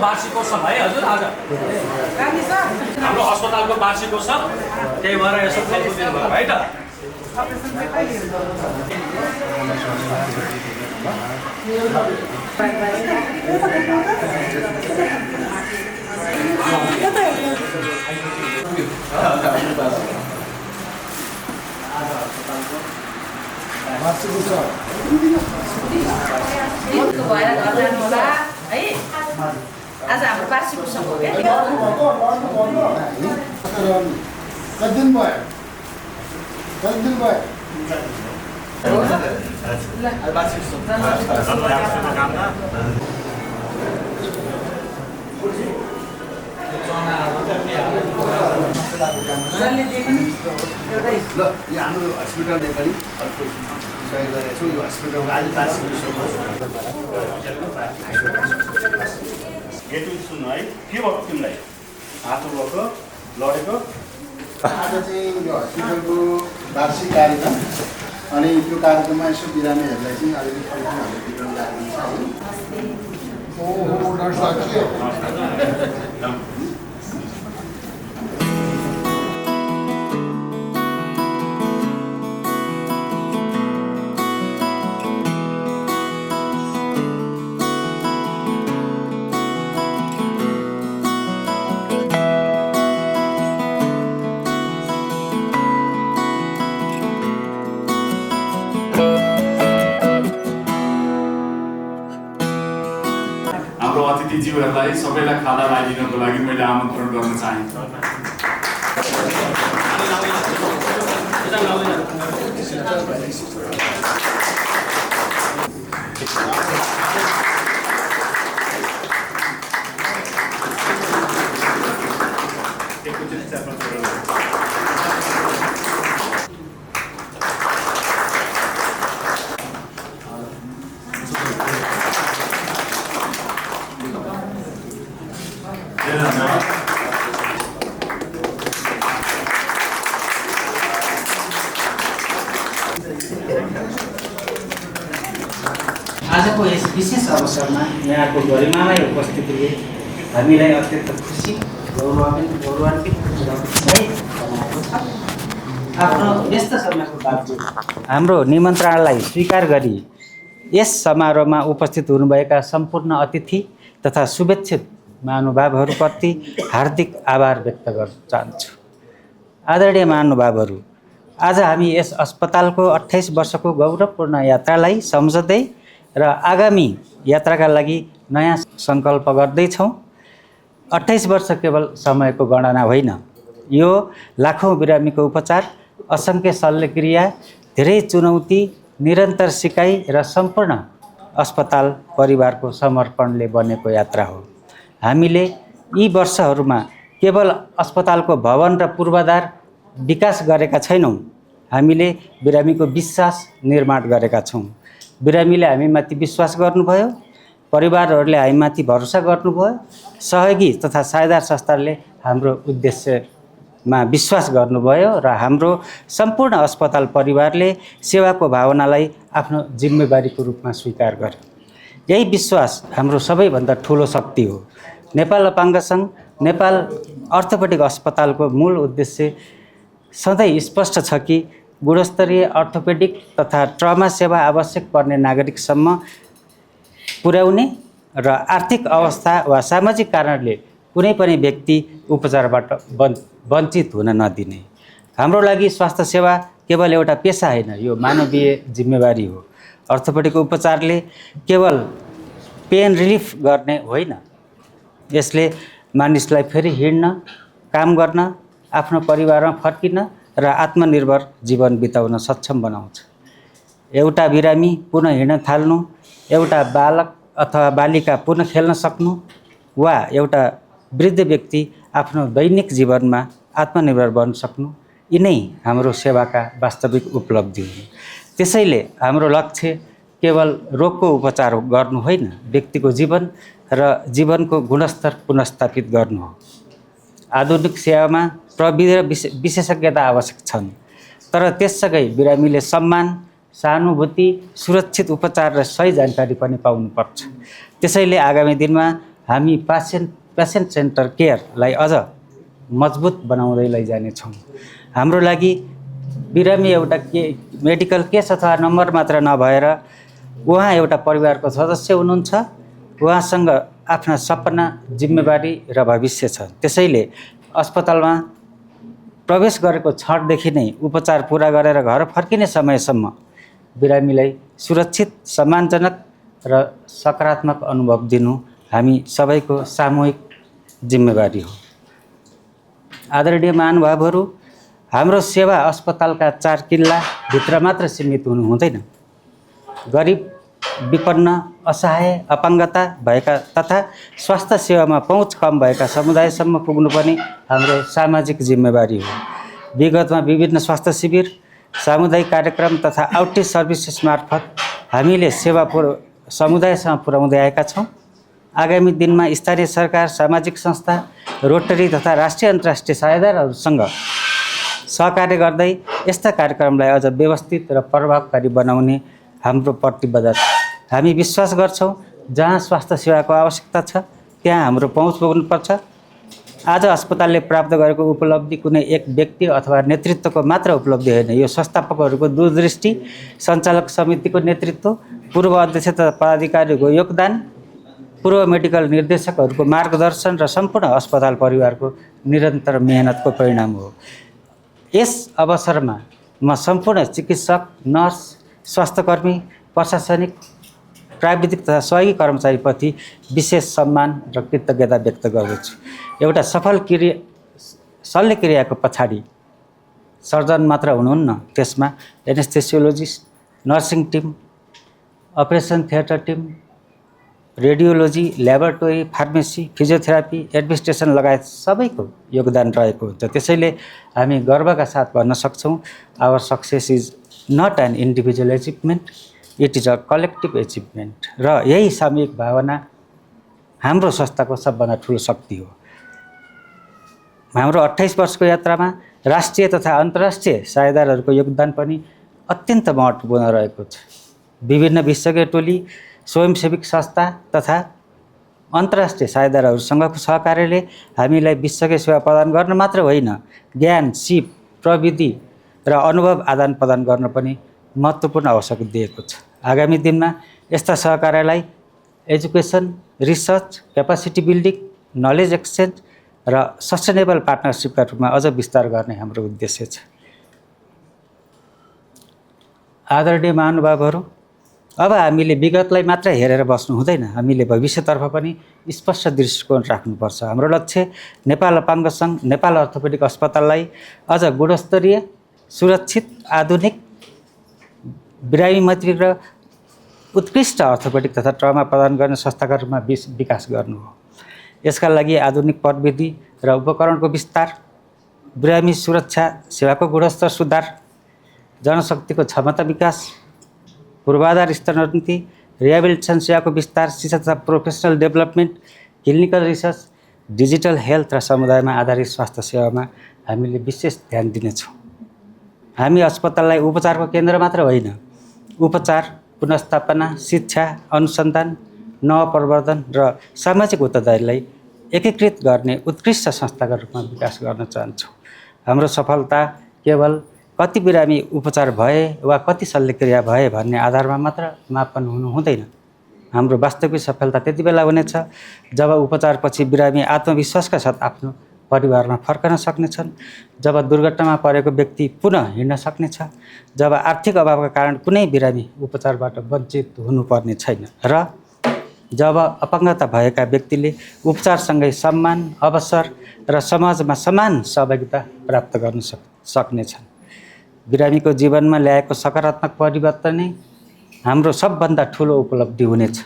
वार्षिकोत्सव है हजुर आज हाम्रो अस्पतालको वार्षिकोत्सव त्यही भएर यसो खेल्नु दिनुभयो है त आज हाम्रो वार्षिक उत्सव हो क्या हाम्रो हस्पिटलले पनि सहयोग गरेको छु यो हस्पिटलको आज सुन्नु है के भएको तिमीलाई हातो भएको लडेको आज चाहिँ यो हस्पिटलको वार्षिक कार्यक्रम अनि त्यो कार्यक्रममा यसो बिरामीहरूलाई चाहिँ अलिकति हाम्रो वितरण लाग्नुहुन्छ। हाम्रो अतिथिज्यूहरूलाई सबैलाई खाना लगाइदिनको लागि मैले आमन्त्रण गर्न चाहे। आजको यस विशेष अवसरमा यहाँको गरिमामय उपस्थितिले हामीलाई अत्यन्त खुसी गौरवान्वित बनाएको छ। आफ्नो व्यस्त समयको बावजुद हाम्रो निमन्त्रणालाई स्वीकार गरी यस समारोहमा उपस्थित हुनुभएका सम्पूर्ण अतिथि तथा शुभेच्छुक महानुभावहरूप्रति हार्दिक आभार व्यक्त गर्न चाहन्छु। आदरणीय महानुभावहरू, आज हामी यस अस्पतालको 28 वर्षको गौरवपूर्ण यात्रालाई सम्झँदै र आगामी यात्राका लागि नयाँ सङ्कल्प गर्दैछौँ। 28 वर्ष केवल समयको गणना होइन, यो लाखौँ बिरामीको उपचार, असङ्ख्य शल्यक्रिया, धेरै चुनौती, निरन्तर सिकाइ र सम्पूर्ण अस्पताल परिवारको समर्पणले बनेको यात्रा हो। हामीले यी वर्षहरूमा केवल अस्पतालको भवन र पूर्वाधार विकास गरेका छैनौँ, हामीले बिरामीको विश्वास निर्माण गरेका छौँ। बिरामीले हामीमाथि विश्वास गर्नुभयो, परिवारहरूले हामीमाथि भरोसा गर्नुभयो, सहयोगी तथा साझेदार संस्थाले हाम्रो उद्देश्यमा विश्वास गर्नुभयो र हाम्रो सम्पूर्ण अस्पताल परिवारले सेवाको भावनालाई आफ्नो जिम्मेवारीको रूपमा स्वीकार गर्यो। यही विश्वास हाम्रो सबैभन्दा ठुलो शक्ति हो। नेपाल अपाङ्ग सङ्घ, नेपाल अर्थोपेडिक अस्पतालको मूल उद्देश्य सधैँ स्पष्ट छ कि गुणस्तरीय अर्थोपेडिक तथा ट्रमा सेवा आवश्यक पर्ने नागरिकसम्म पुर्याउने र आर्थिक अवस्था वा सामाजिक कारणले कुनै पनि व्यक्ति उपचारबाट वञ्चित हुन नदिने। हाम्रो लागि स्वास्थ्य सेवा केवल एउटा पेसा होइन, यो मानवीय जिम्मेवारी हो। अर्थोपेडिक उपचारले केवल पेन रिलिफ गर्ने होइन, यसले मानिसलाई फेरि हिँड्न, काम गर्न, आफ्नो परिवारमा फर्किन र आत्मनिर्भर जीवन बिताउन सक्षम बनाउँछ। एउटा बिरामी पुनः हिँड्न थाल्नु, एउटा बालक अथवा बालिका पुनः खेल्न सक्नु वा एउटा वृद्ध व्यक्ति आफ्नो दैनिक जीवनमा आत्मनिर्भर बन्न सक्नु, यिनै हाम्रो सेवाका वास्तविक उपलब्धि हुन्। त्यसैले हाम्रो लक्ष्य केवल रोगको उपचार गर्नु होइन, व्यक्तिको जीवन र जीवनको गुणस्तर पुनर्स्थापित गर्नु हो। आधुनिक सेवामा प्रविधि र विशेषज्ञता आवश्यक छन्, तर त्यससँगै बिरामीले सम्मान, सहानुभूति, सुरक्षित उपचार र सही जानकारी पनि पाउनुपर्छ। त्यसैले आगामी दिनमा हामी पेसेन्ट सेन्टर केयरलाई अझ मजबुत बनाउँदै लैजानेछौँ। हाम्रो लागि बिरामी एउटा मेडिकल केस अथवा नम्बर मात्र नभएर उहाँ एउटा परिवारको सदस्य हुनुहुन्छ। उहाँसँग आफ्ना सपना, जिम्मेवारी र भविष्य छ। त्यसैले अस्पतालमा प्रवेश गरेको क्षणदेखि नै उपचार पुरा गरेर घर फर्किने समयसम्म बिरामीलाई सुरक्षित, सम्मानजनक र सकारात्मक अनुभव दिनु हामी सबैको सामूहिक जिम्मेवारी हो। आदरणीय महानुभावहरू, हाम्रो सेवा अस्पतालका 4 किल्लाभित्र मात्र सीमित हुनु हुँदैन। गरिब, विपन्न, असहाय, अपाङ्गता भएका तथा स्वास्थ्य सेवामा पहुँच कम भएका समुदायसम्म पुग्नु पनि हाम्रो सामाजिक जिम्मेवारी हो। विगतमा विभिन्न स्वास्थ्य शिविर, सामुदायिक कार्यक्रम तथा आउटरिच सर्भिसेस मार्फत हामीले सेवा समुदायसम्म पुर्याउँदै आएका छौँ। आगामी दिनमा स्थानीय सरकार, सामाजिक संस्था, रोटरी तथा राष्ट्रिय अन्तर्राष्ट्रिय साझेदारहरूसँग सहकार्य गर्दै यस्ता कार्यक्रमलाई अझ व्यवस्थित र प्रभावकारी बनाउने हाम्रो प्रतिबद्धता। हामी विश्वास गर्छौँ जहाँ स्वास्थ्य सेवाको आवश्यकता छ त्यहाँ हाम्रो पहुँच पुग्नुपर्छ। आज अस्पतालले प्राप्त गरेको उपलब्धि कुनै एक व्यक्ति अथवा नेतृत्वको मात्र उपलब्धि होइन। यो संस्थापकहरूको दूरदृष्टि, सञ्चालक समितिको नेतृत्व, पूर्व अध्यक्ष तथा पदाधिकारीहरूको योगदान, पूर्व मेडिकल निर्देशकहरूको मार्गदर्शन र सम्पूर्ण अस्पताल परिवारको निरन्तर मेहनतको परिणाम हो। यस अवसरमा म सम्पूर्ण चिकित्सक, नर्स, स्वास्थ्यकर्मी, प्रशासनिक, प्राविधिक तथा सहयोगी कर्मचारीप्रति विशेष सम्मान र कृतज्ञता व्यक्त गर्दछु। एउटा सफल शल्यक्रियाको पछाडि सर्जन मात्र हुनुहुन्न, त्यसमा anaesthesiologist, nursing team, operation theatre team, radiology, laboratory, pharmacy, physiotherapy, administration लगायत सबैको योगदान रहेको हुन्छ। त्यसैले हामी गर्वका साथ भन्न सक्छौँ, our success is not an individual achievement, it is a collective achievement. र यही सामूहिक भावना हाम्रो संस्थाको सबभन्दा ठुलो शक्ति हो। हाम्रो 28 वर्षको यात्रामा राष्ट्रिय तथा अन्तर्राष्ट्रिय साझेदारहरूको योगदान पनि अत्यन्त महत्त्वपूर्ण रहेको छ। विभिन्न विशेषज्ञ टोली, स्वयंसेवी संस्था तथा अन्तर्राष्ट्रिय साझेदारहरूसँगको सहकार्यले हामीलाई विशेषज्ञ सेवा प्रदान गर्न मात्र होइन, ज्ञान, सिप, प्रविधि र अनुभव आदान प्रदान गर्न पनि महत्त्वपूर्ण अवसर दिएको छ। आगामी दिनमा यस्ता सहकार्यलाई education, research, capacity building, knowledge exchange र सस्टेनेबल पार्टनरसिपका रूपमा अझ विस्तार गर्ने हाम्रो उद्देश्य छ। आदरणीय महानुभावहरू, अब हामीले विगतलाई मात्र हेरेर बस्नु हुँदैन। हामीले भविष्यतर्फ पनि स्पष्ट दृष्टिकोण राख्नुपर्छ। हाम्रो लक्ष्य नेपाल अपाङ्ग सङ्घ, नेपाल अर्थोपेडिक अस्पताललाई अझ गुणस्तरीय, सुरक्षित, आधुनिक, बिरामी मैत्री र उत्कृष्ट अर्थोपेडिक तथा ट्रमा प्रदान गर्ने संस्थाका रूपमा विकास गर्नु हो। यसका लागि आधुनिक प्रविधि र उपकरणको विस्तार, बिरामी सुरक्षा सेवाको गुणस्तर सुधार, जनशक्तिको क्षमता विकास, पूर्वाधार स्तरोन्नति, रिहेबिलिटेसन सेवाको विस्तार, शिक्षा तथा professional development, clinical research, digital health र समुदायमा आधारित स्वास्थ्य सेवामा हामीले विशेष ध्यान दिनेछौँ। हामी अस्पताललाई उपचारको केन्द्र मात्र होइन, उपचार, पुनर्स्थापना, शिक्षा, अनुसन्धान, नवप्रवर्धन र सामाजिक उत्तरदायीलाई एकीकृत गर्ने उत्कृष्ट संस्थाका रूपमा विकास गर्न चाहन्छौँ। हाम्रो सफलता केवल कति बिरामी उपचार भए वा कति शल्यक्रिया भए भन्ने आधारमा मात्र मापन हुनु हुँदैन। हाम्रो वास्तविक सफलता त्यति बेला हुनेछ जब उपचारपछि बिरामी आत्मविश्वासका साथ आफ्नो परिवारमा फर्कन सक्नेछन्, जब दुर्घटनामा परेको व्यक्ति पुनः हिँड्न सक्नेछ, जब आर्थिक अभावका कारण कुनै बिरामी उपचारबाट वञ्चित हुनुपर्ने छैन र जब अपाङ्गता भएका व्यक्तिले उपचारसँगै सम्मान, अवसर र समाजमा समान सहभागिता प्राप्त गर्न सक्नेछन्। बिरामीको जीवनमा ल्याएको सकारात्मक परिवर्तन नै हाम्रो सबभन्दा ठुलो उपलब्धि हुनेछ।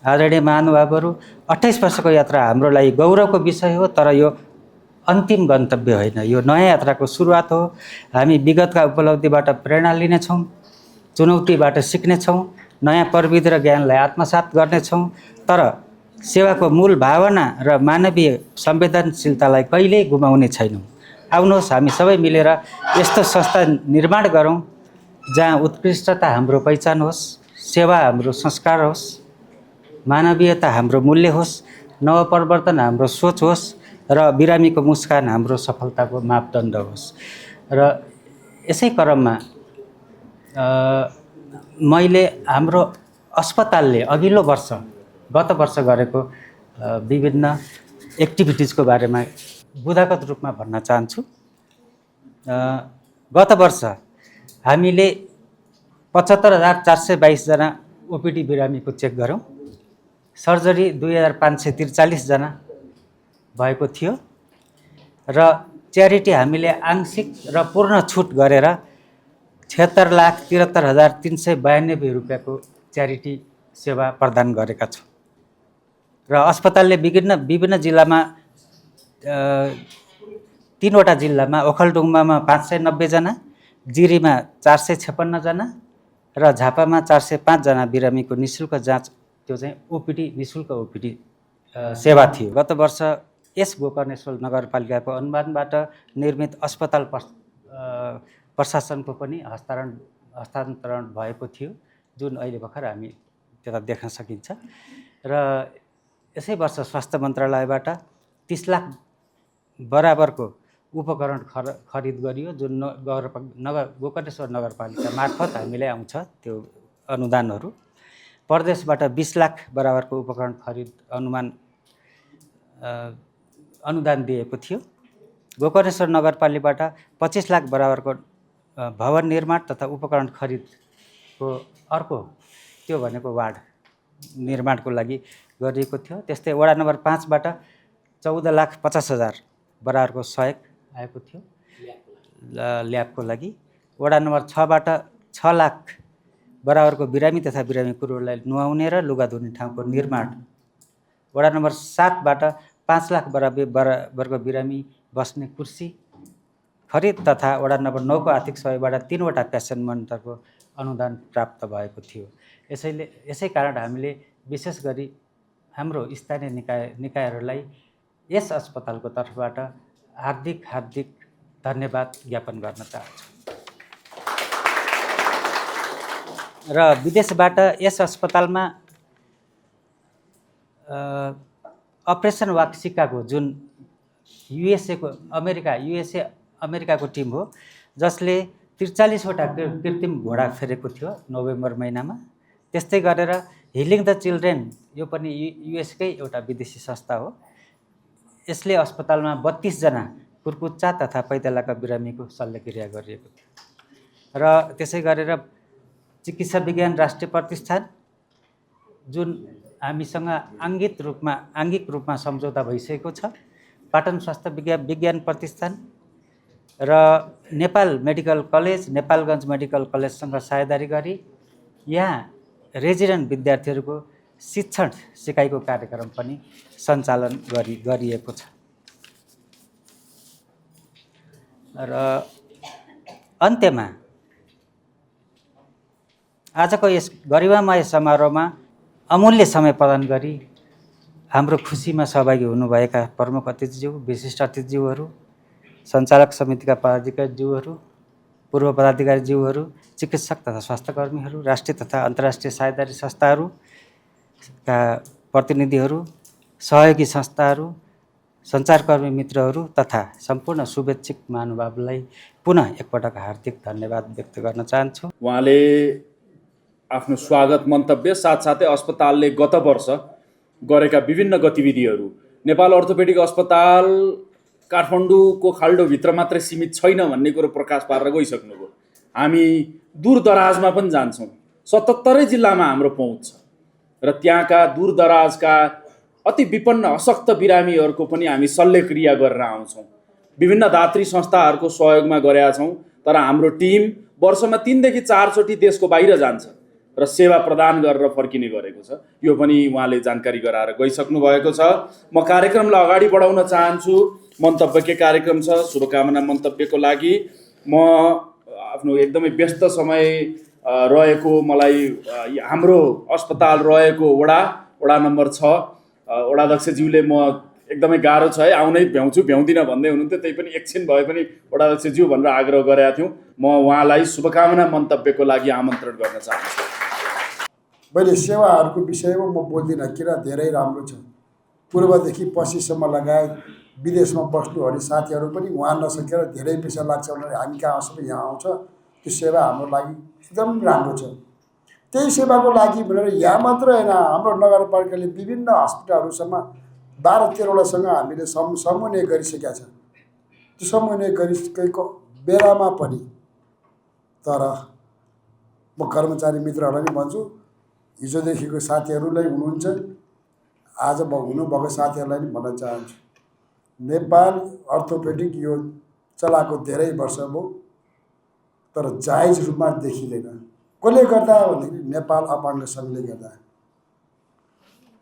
आदरणीय महानुभावहरू, 28 वर्षको यात्रा हाम्रो लागि गौरवको विषय हो, तर यो अन्तिम गन्तव्य होइन, यो नयाँ यात्राको सुरुवात हो। हामी विगतका उपलब्धिबाट प्रेरणा लिनेछौँ, चुनौतीबाट सिक्नेछौँ, नयाँ प्रविधि र ज्ञानलाई आत्मसात गर्नेछौँ, तर सेवाको मूल भावना र मानवीय संवेदनशीलतालाई कहिल्यै गुमाउने छैनौँ। आउनुहोस् हामी सबै मिलेर यस्तो संस्था निर्माण गरौँ जहाँ उत्कृष्टता हाम्रो पहिचान होस्, सेवा हाम्रो संस्कार होस् मानवीयता हाम्रो मूल्य होस्, नवपरिवर्तन हाम्रो सोच होस् र बिरामीको मुस्कान हाम्रो सफलताको मापदण्ड होस्। र यसै क्रममा मैले हाम्रो अस्पतालले अघिल्लो वर्ष गत वर्ष गरेको विभिन्न एक्टिभिटिजको बारेमा बुदागत रूपमा भन्न चाहन्छु। गत वर्ष हामीले 75,422 जना ओपिडी बिरामीको चेक गऱ्यौँ। सर्जरी 2,543 जना भएको थियो र च्यारिटी हामीले आंशिक र पूर्ण छुट गरेर 76,73,392 रुपियाँको च्यारिटी सेवा प्रदान गरेका छौँ। र अस्पतालले विभिन्न जिल्लामा 3वटा जिल्लामा ओखलढुङ्गामा 590 जना, जिरीमा 456 जना र झापामा 405 जना बिरामीको निःशुल्क जाँच, त्यो चाहिँ ओपिडी निःशुल्क ओपिडी सेवा थियो। गत वर्ष यस गोकर्णेश्वर नगरपालिकाको अनुदानबाट निर्मित अस्पताल प्रशासनको पनि हस्तान्तरण भएको थियो, जुन अहिले भर्खर हामी त्यता देख्न सकिन्छ। र यसै वर्ष स्वास्थ्य मन्त्रालयबाट 30 लाख बराबरको उपकरण खरिद गरियो, जुन गोकर्णेश्वर नगरपालिका मार्फत हामीलाई आउँछ त्यो अनुदानहरू। प्रदेशबाट 20 लाख बराबरको उपकरण खरिद अनुदान दिएको थियो। गोकर्णेश्वर नगरपालिकाबाट 25 लाख बराबरको भवन निर्माण तथा उपकरण खरिदको अर्को त्यो भनेको वार्ड निर्माणको लागि गरिएको थियो। त्यस्तै वडा नम्बर 5बाट 14,50,000 बराबरको सहयोग आएको थियो ल्याबको लागि। वडा नम्बर 6बाट 6 लाख बराबरको बिरामी तथा बिरामी पुरुषलाई नुहाउने र लुगा धुने ठाउँको निर्माण। वडा नम्बर 7बाट 5 लाख बराबरको बिरामी बस्ने कुर्सी खरिद तथा वडा नम्बर 9को आर्थिक सहयोगबाट 3वटा पेसेन्ट मोनिटरको अनुदान प्राप्त भएको थियो। यसै कारण हामीले विशेष गरी हाम्रो स्थानीय निकायहरूलाई यस अस्पतालको तर्फबाट हार्दिक धन्यवाद ज्ञापन गर्न चाहन्छु। र विदेशबाट यस अस्पतालमा अपरेसन वाक सिकागो, जुन अमेरिकाको टिम हो, जसले 43वटा कृत्रिम घोडा फेरेको थियो नोभेम्बर महिनामा। त्यस्तै गरेर हिलिङ द चिल्ड्रेन, यो पनि युएसकै एउटा विदेशी संस्था हो। यसले अस्पतालमा 32 जना कुर्कुच्चा तथा पैतालाका बिरामीको शल्यक्रिया गरिएको थियो। र त्यसै गरेर चिकित्सा विज्ञान राष्ट्रिय प्रतिष्ठान, जुन हामीसँग आङ्गिक रूपमा सम्झौता भइसकेको छ, पाटन स्वास्थ्य विज्ञान प्रतिष्ठान र Nepal medical college, Nepalgunj medical कलेजसँग साझेदारी गरी यहाँ रेजिडेन्ट विद्यार्थीहरूको शिक्षण सिकाइको कार्यक्रम पनि सञ्चालन गरिएको छ। र अन्त्यमा आजको यस गरिमामय समारोहमा अमूल्य समय प्रदान गरी हाम्रो खुसीमा सहभागी हुनुभएका प्रमुख अतिथिज्यू, विशिष्ट अतिथिज्यूहरू, सञ्चालक समितिका पदाधिकारीज्यूहरू, पूर्व पदाधिकारीज्यूहरू, चिकित्सक तथा स्वास्थ्यकर्मीहरू, राष्ट्रिय तथा अन्तर्राष्ट्रिय साझेदारी संस्थाहरूका प्रतिनिधिहरू, सहयोगी संस्थाहरू, सञ्चारकर्मी मित्रहरू तथा सम्पूर्ण शुभेच्छुक महानुभावलाई पुनः एकपटक हार्दिक धन्यवाद व्यक्त गर्न चाहन्छु। उहाँले आफ्नो स्वागत मन्तव्य साथसाथै अस्पतालले गत वर्ष गरेका विभिन्न गतिविधिहरू, नेपाल अर्थोपेडिक अस्पताल काठमाडौँको खाल्डोभित्र मात्रै सीमित छैन भन्ने कुरो प्रकाश पारेर गइसक्नुभयो। हामी दूरदराजमा पनि जान्छौँ। 77 जिल्लामा हाम्रो पहुँच छ र त्यहाँका दूरदराजका अति विपन्न अशक्त बिरामीहरूको पनि हामी शल्यक्रिया गरेर आउँछौँ। विभिन्न दात्री संस्थाहरूको सहयोगमा गरेका छौँ। तर हाम्रो टिम वर्षमा 3 देखि 4 चोटि देशको बाहिर जान्छ र सेवा प्रदान गरेर फर्किने गरेको छ। यो पनि उहाँले जानकारी गराएर गइसक्नु भएको छ। म कार्यक्रमलाई अगाडि बढाउन चाहन्छु। मन्तव्यकै कार्यक्रम छ। शुभकामना मन्तव्यको लागि म आफ्नो एकदमै व्यस्त समय रहेको, मलाई हाम्रो अस्पताल रहेको वडा नम्बर 6 वडाध्यक्षज्यूले म एकदमै गाह्रो छ है, आउनै भ्याउँदिनँ भन्दै हुनुहुन्थ्यो। त्यही पनि एकछिन भए पनि वडाध्यक्षज्यू भनेर आग्रह गरेका थियौँ। म उहाँलाई शुभकामना मन्तव्यको लागि आमन्त्रण गर्न चाहन्छु। मैले सेवाहरूको विषयमा म बोल्दिनँ, किन धेरै राम्रो छ। पूर्वदेखि पश्चिमसम्म लगायत विदेशमा बस्नुहुने साथीहरू पनि उहाँ नसकेर धेरै पैसा लाग्छ भनेर हामी कहाँ सबै यहाँ आउँछ। त्यो सेवा हाम्रो लागि एकदम राम्रो छ। त्यही सेवाको लागि भनेर यहाँ मात्र होइन, हाम्रो नगरपालिकाले विभिन्न हस्पिटलहरूसम्म 12-13वटासँग हामीले समन्वय गरिसकेका छ। त्यो समन्वय गरिसकेको बेलामा पनि तर म कर्मचारी मित्रहरूलाई पनि भन्छु, हिजोदेखिको साथीहरूलाई हुनुहुन्छ, आज हुनुभएको साथीहरूलाई पनि भन्न चाहन्छु, नेपाल अर्थोपेडिक यो चलाएको धेरै वर्ष भयो, तर जायज रूपमा देखिँदैन। कसले गर्दा भन्दाखेरि नेपाल अपाङ्ग सङ्घले गर्दा।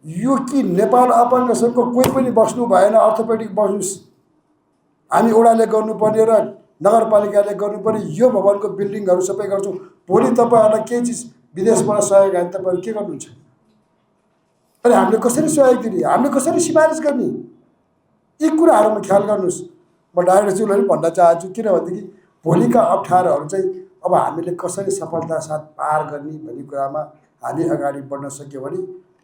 यो कि नेपाल अपाङ्ग सङ्घको कोही पनि बस्नु भएन, अर्थोपेडिक बस्नुहोस्, हामी ओडाले गर्नुपर्ने र नगरपालिकाले गर्नुपर्ने यो भवनको बिल्डिङहरू सबै गर्छौँ। भोलि तपाईँहरूलाई केही चिज विदेशबाट सहयोग आयो तपाईँहरू के गर्नुहुन्छ? अनि हामीले कसरी सहयोग दिने, हामीले कसरी सिफारिस गर्ने, यी कुराहरूमा ख्याल गर्नुहोस्। म डाइरेक्टरज्यूलाई पनि भन्न चाहन्छु, किनभनेदेखि भोलिका अप्ठ्यारोहरू चाहिँ अब हामीले कसरी सफलता साथ पार गर्ने भन्ने कुरामा हामी अगाडि बढ्न सक्यो भने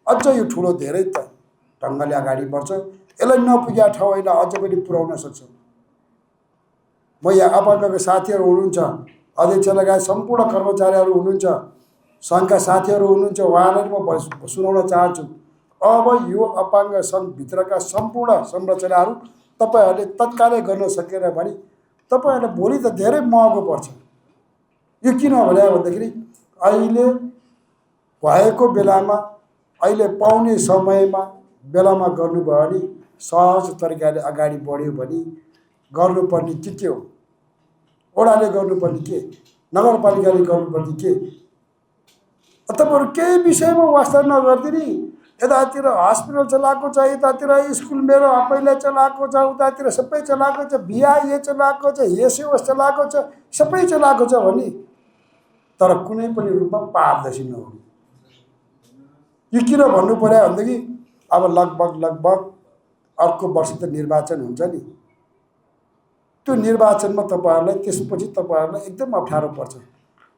अझ यो ठुलो धेरै ढङ्गले अगाडि बढ्छ। यसलाई नपुगेका ठाउँ होइन, अझ पनि पुर्याउन सक्छौँ। म यहाँ अपाङ्गका साथीहरू हुनुहुन्छ, अध्यक्ष लगायत सम्पूर्ण कर्मचारीहरू हुनुहुन्छ, सङ्घका साथीहरू हुनुहुन्छ, उहाँलाई म सुनाउन चाहन्छु, अब यो अपाङ्ग सङ्घभित्रका सम्पूर्ण संरचनाहरू तपाईँहरूले तत्कालै गर्न सकेन भने तपाईँहरूलाई भोलि त धेरै महँगो पर्छ। यो किन भन्दाखेरि अहिले भएको बेलामा, अहिले पाउने समयमा बेलामा गर्नुभयो भने सहज तरिकाले अगाडि बढ्यो भने गर्नुपर्ने के हो? ओडाले गर्नुपर्ने के, नगरपालिकाले गर्नुपर्ने के? तपाईँहरू केही विषयमा वास्ता नगरिदिने, यतातिर हस्पिटल चलाएको छ, यतातिर स्कुल मेरो आफैले चलाएको छ, उतातिर सबै चलाएको छ, बिआइए चलाएको छ, एसओएस चलाएको छ, सबै चलाएको छ भने तर कुनै पनि रूपमा पारदर्शी नहुने। यो किन भन्नु पर्यो भनेदेखि अब लगभग अर्को वर्ष त निर्वाचन हुन्छ नि, त्यो निर्वाचनमा तपाईँहरूलाई त्यसपछि तपाईँहरूलाई एकदम अप्ठ्यारो पर्छ।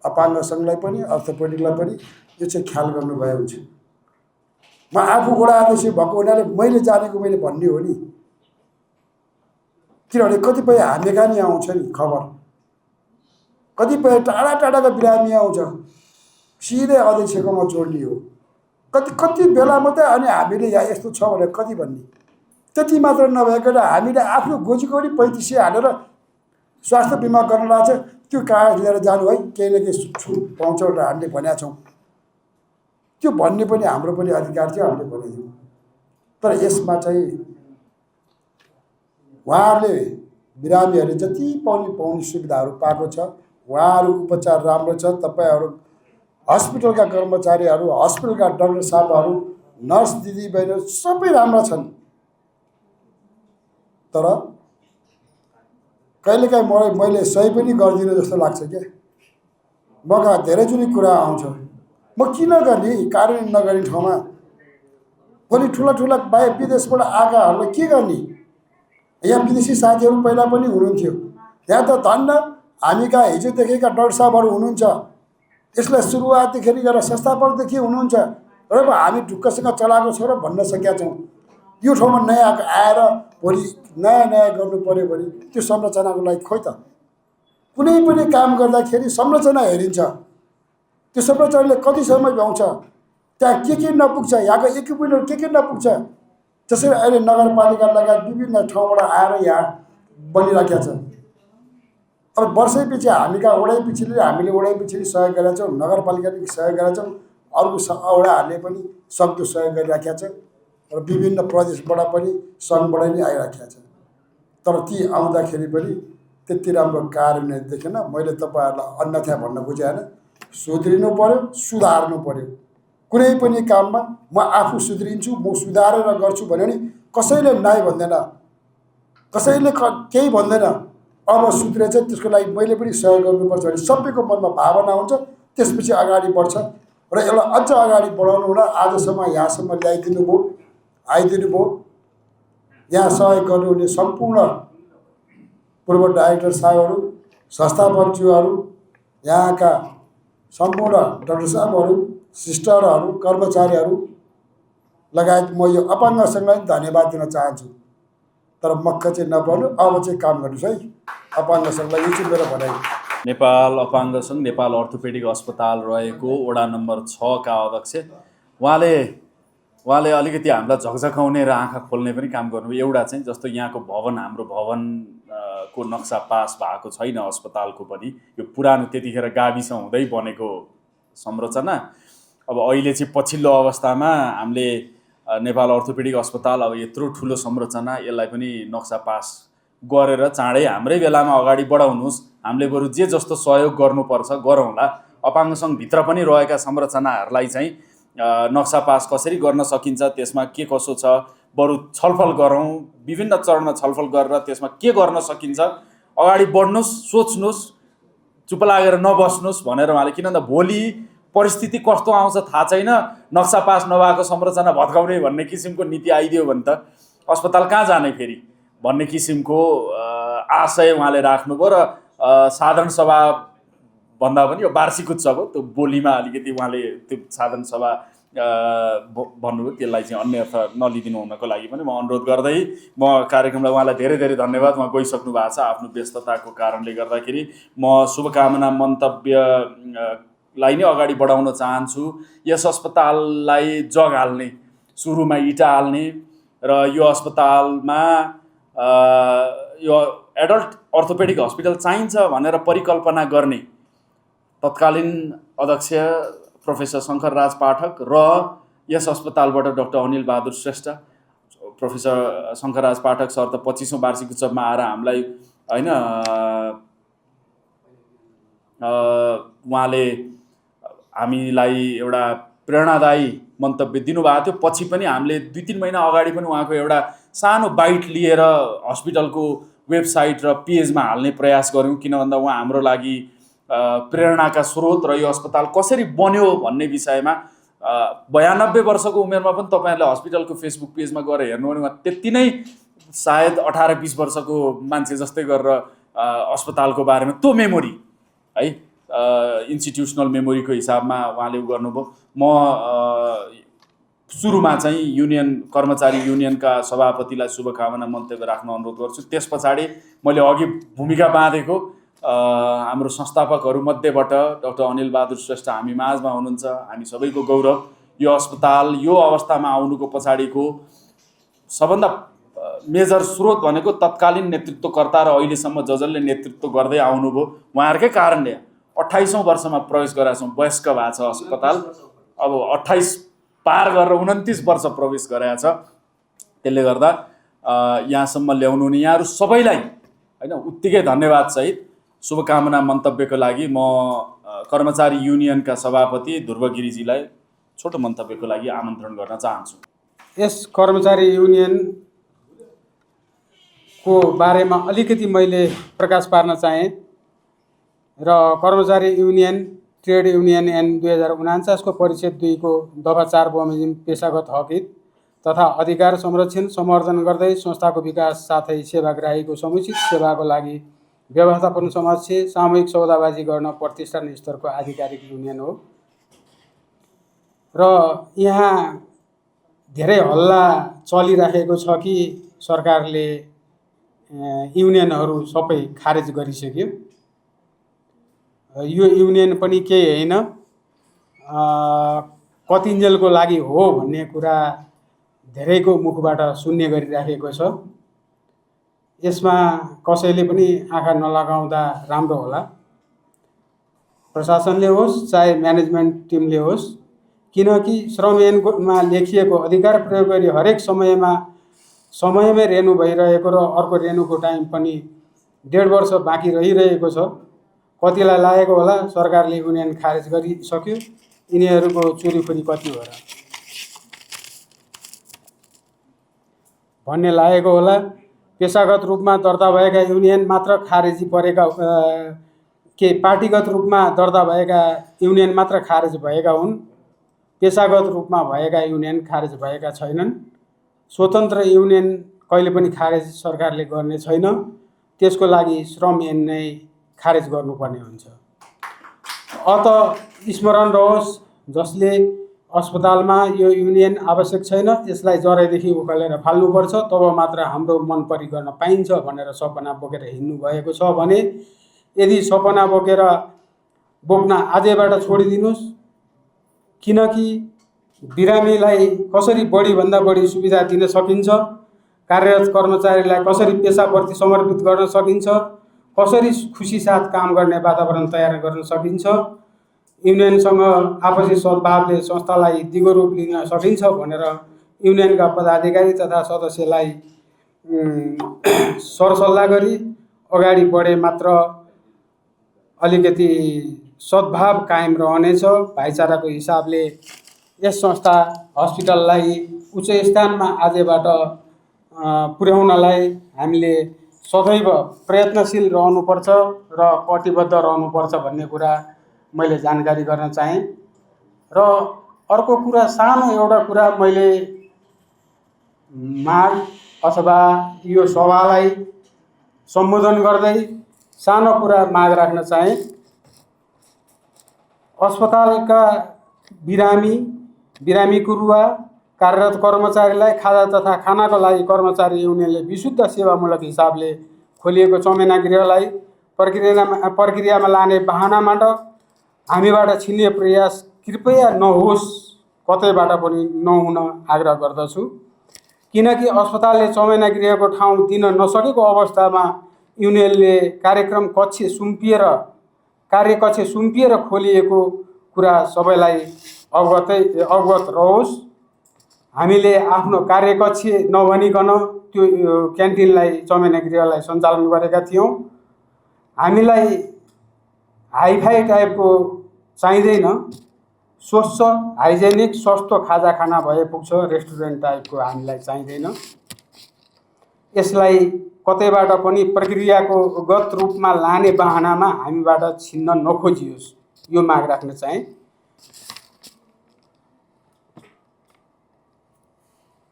अपाङ्ग सङ्घलाई पनि अर्थोपेडिकलाई पनि यो चाहिँ ख्याल गर्नुभयो हुन्छ। म आफू वडा अध्यक्ष भएको हुनाले मैले जानेको मैले भन्ने हो नि, किनभने कतिपय हामी कहाँ नि आउँछ नि खबर, कतिपय टाढा टाढाको बिरामी आउँछ, सिधै अध्यक्षकोमा जोड्ने हो। कति बेला मात्रै अनि हामीले यहाँ यस्तो छ भनेर कति भन्ने। त्यति मात्र नभएकोले हामीले आफ्नो गोजीकोडी 3500 हालेर स्वास्थ्य बिमा गर्न लाग्छ, त्यो कागज लिएर जानु है, केही न केही छुट पाउँछ भनेर हामीले भनेका छौँ। त्यो भन्ने पनि हाम्रो पनि अधिकार थियो, हामीले बनाइदियौँ। तर यसमा चाहिँ उहाँहरूले बिरामीहरूले जति पाउने सुविधाहरू पाएको छ, उहाँहरू उपचार राम्रो छ। तपाईँहरू हस्पिटलका कर्मचारीहरू, हस्पिटलका डाक्टर साहबहरू, नर्स दिदीबहिनीहरू सबै राम्रा छन्। तर कहिलेकाहीँ मैले सही पनि गर्दिनँ जस्तो लाग्छ क्या। मका धेरैचोटि कुरा आउँछ, म किन गर्ने कार्यान्वयन नगर्ने ठाउँमा भोलि ठुला बाहिर विदेशबाट आएकाहरूलाई के गर्ने? यहाँ विदेशी साथीहरू पहिला पनि हुनुहुन्थ्यो, यहाँ त धन्न हामी कहाँ हिजोदेखिका डाक्टर साहबहरू हुनुहुन्छ। यसलाई सुरुवातदेखि गरेर संस्थापकदेखि हुनुहुन्छ र हामी ढुक्कसँग चलाएको छौँ र भन्न सकेका छौँ। यो ठाउँमा नयाँ आएर भोलि नयाँ गर्नु पऱ्यो भने त्यो संरचनाको लागि खोइ त कुनै पनि काम गर्दाखेरि संरचना हेरिन्छ। त्यो संरचनाले कति समय भ्याउँछ, त्यहाँ के नपुग्छ, यहाँको इक्विपमेन्टहरू के नपुग्छ। जसरी अहिले नगरपालिका लगायत विभिन्न ठाउँबाट आएर यहाँ बनिराखेका छ। अब वर्षैपछि हामी कहाँ हामीले वडैपछि सहयोग गरेका छौँ, नगरपालिकाले सहयोग गरेका छौँ, अर्को वडाहरूले पनि सक्दो सहयोग गरिराखेका छ र विभिन्न प्रदेशबाट पनि सङ्घबाट नै आइराखेका छ। तर ती आउँदाखेरि पनि त्यति राम्रो कार्यान्वयन देखेन। मैले तपाईँहरूलाई अन्यथा भन्न बुझाएन, सुध्रिनु पऱ्यो, सुधार्नु पऱ्यो। कुनै पनि काममा म आफू सुध्रिन्छु, म सुधारेर गर्छु भन्यो भने कसैले नाइ भन्दैन, कसैले केही भन्दैन। अब सुध्रेछ त्यसको लागि मैले पनि सहयोग गर्नुपर्छ भने सबैको मनमा भावना हुन्छ, त्यसपछि अगाडि बढ्छ र यसलाई अझ अगाडि बढाउनु हुन आजसम्म यहाँसम्म आइदिनु भयो। यहाँ सहयोग गर्नुहुने सम्पूर्ण पूर्व डाइरेक्टर साहबहरू, संस्थापकज्यूहरू, यहाँका सम्पूर्ण डाक्टर साहबहरू, सिस्टरहरू कर्मचारीहरू लगायत म यो अपाङ्ग सङ्घलाई धन्यवाद दिन चाहन्छु। तर मक्ख चाहिँ नपर्नु, अब चाहिँ काम गर्नुहोस् है अपाङ्ग सङ्घलाई। यो चाहिँ मेरो भनाइ। नेपाल अपाङ्ग सङ्घ नेपाल अर्थोपेडिक अस्पताल रहेको वडा नम्बर 6 का अध्यक्ष उहाँले अलिकति हामीलाई झकझकाउने र आँखा खोल्ने पनि काम गर्नुभयो। एउटा चाहिँ जस्तो यहाँको भवन, हाम्रो भवनको नक्सा पास भएको छैन अस्पतालको पनि, यो पुरानो त्यतिखेर गाविस हुँदै बनेको संरचना। अब अहिले चाहिँ पछिल्लो अवस्थामा हामीले नेपाल अर्थोपेडिक अस्पताल अब यत्रो ठुलो संरचना, यसलाई पनि नक्सा पास गरेर चाँडै हाम्रै बेलामा अगाडि बढाउनुहोस्। हामीले बरु जे जस्तो सहयोग गर्नुपर्छ गरौँला। अपाङ्ग सङ्घभित्र पनि रहेका संरचनाहरूलाई चाहिँ नक्सा पास कसरी गर्न सकिन्छ, त्यसमा के कसो छ बरु छलफल गरौँ। विभिन्न चरणमा छलफल गरेर त्यसमा के गर्न सकिन्छ अगाडि बढ्नुहोस्, सोच्नुहोस्, चुप लागेर नबस्नुहोस् भनेर उहाँले। किन भन्दा भोलि परिस्थिति कस्तो आउँछ थाहा छैन, नक्सा पास नभएको संरचना भत्काउने भन्ने किसिमको नीति आइदियो भने त अस्पताल कहाँ जाने फेरि भन्ने किसिमको आशय उहाँले राख्नुभयो। र साधारण सभा भन्दा पनि यो वार्षिक उत्सव हो, त्यो बोलीमा अलिकति उहाँले त्यो साधारण सभा भन्नुभयो, त्यसलाई चाहिँ अन्य अर्थ नलिदिनु हुनको लागि पनि म अनुरोध गर्दै म कार्यक्रमलाई उहाँलाई धेरै धेरै धन्यवाद। उहाँ गइसक्नु भएको छ आफ्नो व्यस्तताको कारणले गर्दाखेरि। म शुभकामना मन्तव्यलाई नै अगाडि बढाउन चाहन्छु। यस अस्पताललाई जग हाल्ने, सुरुमा इँटा हाल्ने र यो अस्पतालमा यो एडल्ट अर्थोपेडिक हस्पिटल चाहिन्छ भनेर परिकल्पना गर्ने तत्कालीन अध्यक्ष प्रोफेसर शङ्करराज पाठक र यस अस्पतालबाट डाक्टर अनिल बहादुर श्रेष्ठ। प्रोफेसर शङ्करराज पाठक सर त 25औं वार्षिक उत्सवमा आएर हामीलाई होइन उहाँले हामीलाई एउटा प्रेरणादायी मन्तव्य दिनुभएको थियो। पछि पनि हामीले 2-3 महिना अगाडि पनि उहाँको एउटा सानो बाइट लिएर हस्पिटलको वेबसाइट र पेजमा हाल्ने प्रयास गऱ्यौँ। किन भन्दा उहाँ हाम्रो लागि प्रेरणाका स्रोत र यो अस्पताल कसरी बन्यो भन्ने विषयमा 92 वर्षको उमेरमा पनि तपाईँहरूले हस्पिटलको फेसबुक पेजमा गएर हेर्नु भने उहाँ त्यति नै सायद 18-20 वर्षको मान्छे जस्तै गरेर अस्पतालको बारेमा त्यो मेमोरी है इन्स्टिट्युसनल मेमोरीको हिसाबमा उहाँले गर्नुभयो। म सुरुमा चाहिँ युनियन कर्मचारी युनियनका सभापतिलाई शुभकामना मन्तव्य राख्न अनुरोध गर्छु। त्यस पछाडि मैले अघि भूमिका बाँधेको हाम्रो संस्थापकहरूमध्येबाट डाक्टर अनिल बहादुर श्रेष्ठ हामी माझमा हुनुहुन्छ। हामी सबैको गौरव। यो अस्पताल यो अवस्थामा आउनुको पछाडिको सबभन्दा मेजर स्रोत भनेको तत्कालीन नेतृत्वकर्ता र अहिलेसम्म जसले नेतृत्व गर्दै आउनुभयो उहाँहरूकै कारणले 28औं वर्षमा प्रवेश गरेका छौँ। वयस्क भएको छ अस्पताल, अब 28 पार गरेर 29 वर्ष प्रवेश गरेका छ। त्यसले गर्दा यहाँसम्म ल्याउनु हुने यहाँहरू सबैलाई होइन उत्तिकै धन्यवाद सहित शुभकामना मन्तव्यको लागि म कर्मचारी युनियनका सभापति ध्रुव गिरिजीलाई छोटो मन्तव्यको लागि आमन्त्रण गर्न चाहन्छु। यस कर्मचारी युनियनको बारेमा अलिकति मैले प्रकाश पार्न चाहेँ र कर्मचारी युनियन ट्रेड युनियन ऐन 2049 को परिच्छेद 2 को दफा 4 बमोजिम पेशागत हकित तथा अधिकार संरक्षण समर्थन गर्दै संस्थाको विकास साथै सेवाग्राहीको समुचित सेवाको लागि व्यवस्थापन समक्ष सामूहिक सौदाबाजी गर्न प्रतिष्ठान स्तरको आधिकारिक युनियन हो र यहाँ धेरै हल्ला चलिरहेको छ कि सरकारले युनियनहरू सबै खारेज गरिसक्यो। यो युनियन पनि केही होइन, कतिन्जेलको लागि हो भन्ने कुरा धेरैको मुखबाट सुन्ने गरिराखेको छ। यसमा कसैले पनि आँखा नलगाउँदा राम्रो होला। प्रशासनले होस् चाहे म्यानेजमेन्ट टिमले होस्, किनकि श्रम ऐनमा लेखिएको अधिकार प्रयोग गरी हरेक समयमै रेनु भइरहेको र अर्को रेनुको टाइम पनि 1.5 वर्ष बाँकी रहिरहेको छ। कतिलाई लागेको होला सरकारले युनियन खारेज गरिसक्यो, यिनीहरूको चोरीखोरी कति हो र भन्ने लागेको होला। पेशागत रूपमा दर्ता भएका युनियन मात्र खारेजी परेका पार्टीगत रूपमा दर्ता भएका युनियन मात्र खारेज भएका हुन्। पेशागत रूपमा भएका युनियन खारेज भएका छैनन्। स्वतन्त्र युनियन कहिले पनि खारेज सरकारले गर्ने छैन। त्यसको लागि श्रम ऐन नै खारेज गर्नुपर्ने हुन्छ। अत स्मरण रहोस्, जसले अस्पतालमा यो युनियन आवश्यक छैन, यसलाई जराइदेखि उकालेर फाल्नुपर्छ, तब मात्र हाम्रो मनपरी गर्न पाइन्छ भनेर सपना बोकेर हिँड्नु भएको छ भने यदि सपना बोक्न आजैबाट छोडिदिनुहोस्। किनकि बिरामीलाई कसरी बढीभन्दा बढी सुविधा दिन सकिन्छ, कार्यरत कर्मचारीलाई कसरी पेसाप्रति समर्पित गर्न सकिन्छ, कसरी खुसी साथ काम गर्ने वातावरण तयार गर्न सकिन्छ, युनियनसँग आपसी सद्भावले संस्थालाई दिगो रूप लिन सकिन्छ भनेर युनियनका पदाधिकारी तथा सदस्यलाई सरसल्लाह गरी अगाडि बढे मात्र अलिकति सद्भाव कायम रहनेछ। भाइचाराको हिसाबले यस संस्था हस्पिटललाई उच्च स्थानमा आजबाट पुर्याउनलाई हामीले सदैव प्रयत्नशील रहनुपर्छ र कटिबद्ध रहनुपर्छ भन्ने कुरा मैले जानकारी गर्न चाहेँ। र अर्को कुरा, सानो एउटा कुरा मैले माग अथवा यो सभालाई सम्बोधन गर्दै सानो कुरा माग राख्न चाहेँ। अस्पतालका बिरामी कुरुवा कार्यरत कर्मचारीलाई खाजा तथा खानाको लागि कर्मचारी युनियनले विशुद्ध सेवामूलक हिसाबले खोलिएको चमेना गृहलाई प्रक्रियामा लाने बहानाबाट हामीबाट छिन्ने प्रयास कृपया नहोस्, कतैबाट पनि नहुन आग्रह गर्दछु। किनकि अस्पतालले चमेना गृहको ठाउँ दिन नसकेको अवस्थामा युनियनले कार्यकक्ष सुम्पिएर खोलिएको कुरा सबैलाई अवगत रहोस्। हामीले आफ्नो कार्यकक्ष नभनिकन त्यो क्यान्टिनलाई चमेना गृहलाई सञ्चालन गरेका थियौँ। हामीलाई हाइफाई टाइपको चाहिँदैन, स्वच्छ हाइजेनिक सस्तो खाजा खाना भए पुग्छ, रेस्टुरेन्ट टाइपको हामीलाई चाहिँदैन। यसलाई कतैबाट पनि प्रक्रियाको गत रूपमा लाने बहानामा हामीबाट छिन्न नखोजियोस्, यो माग राख्न चाहेँ।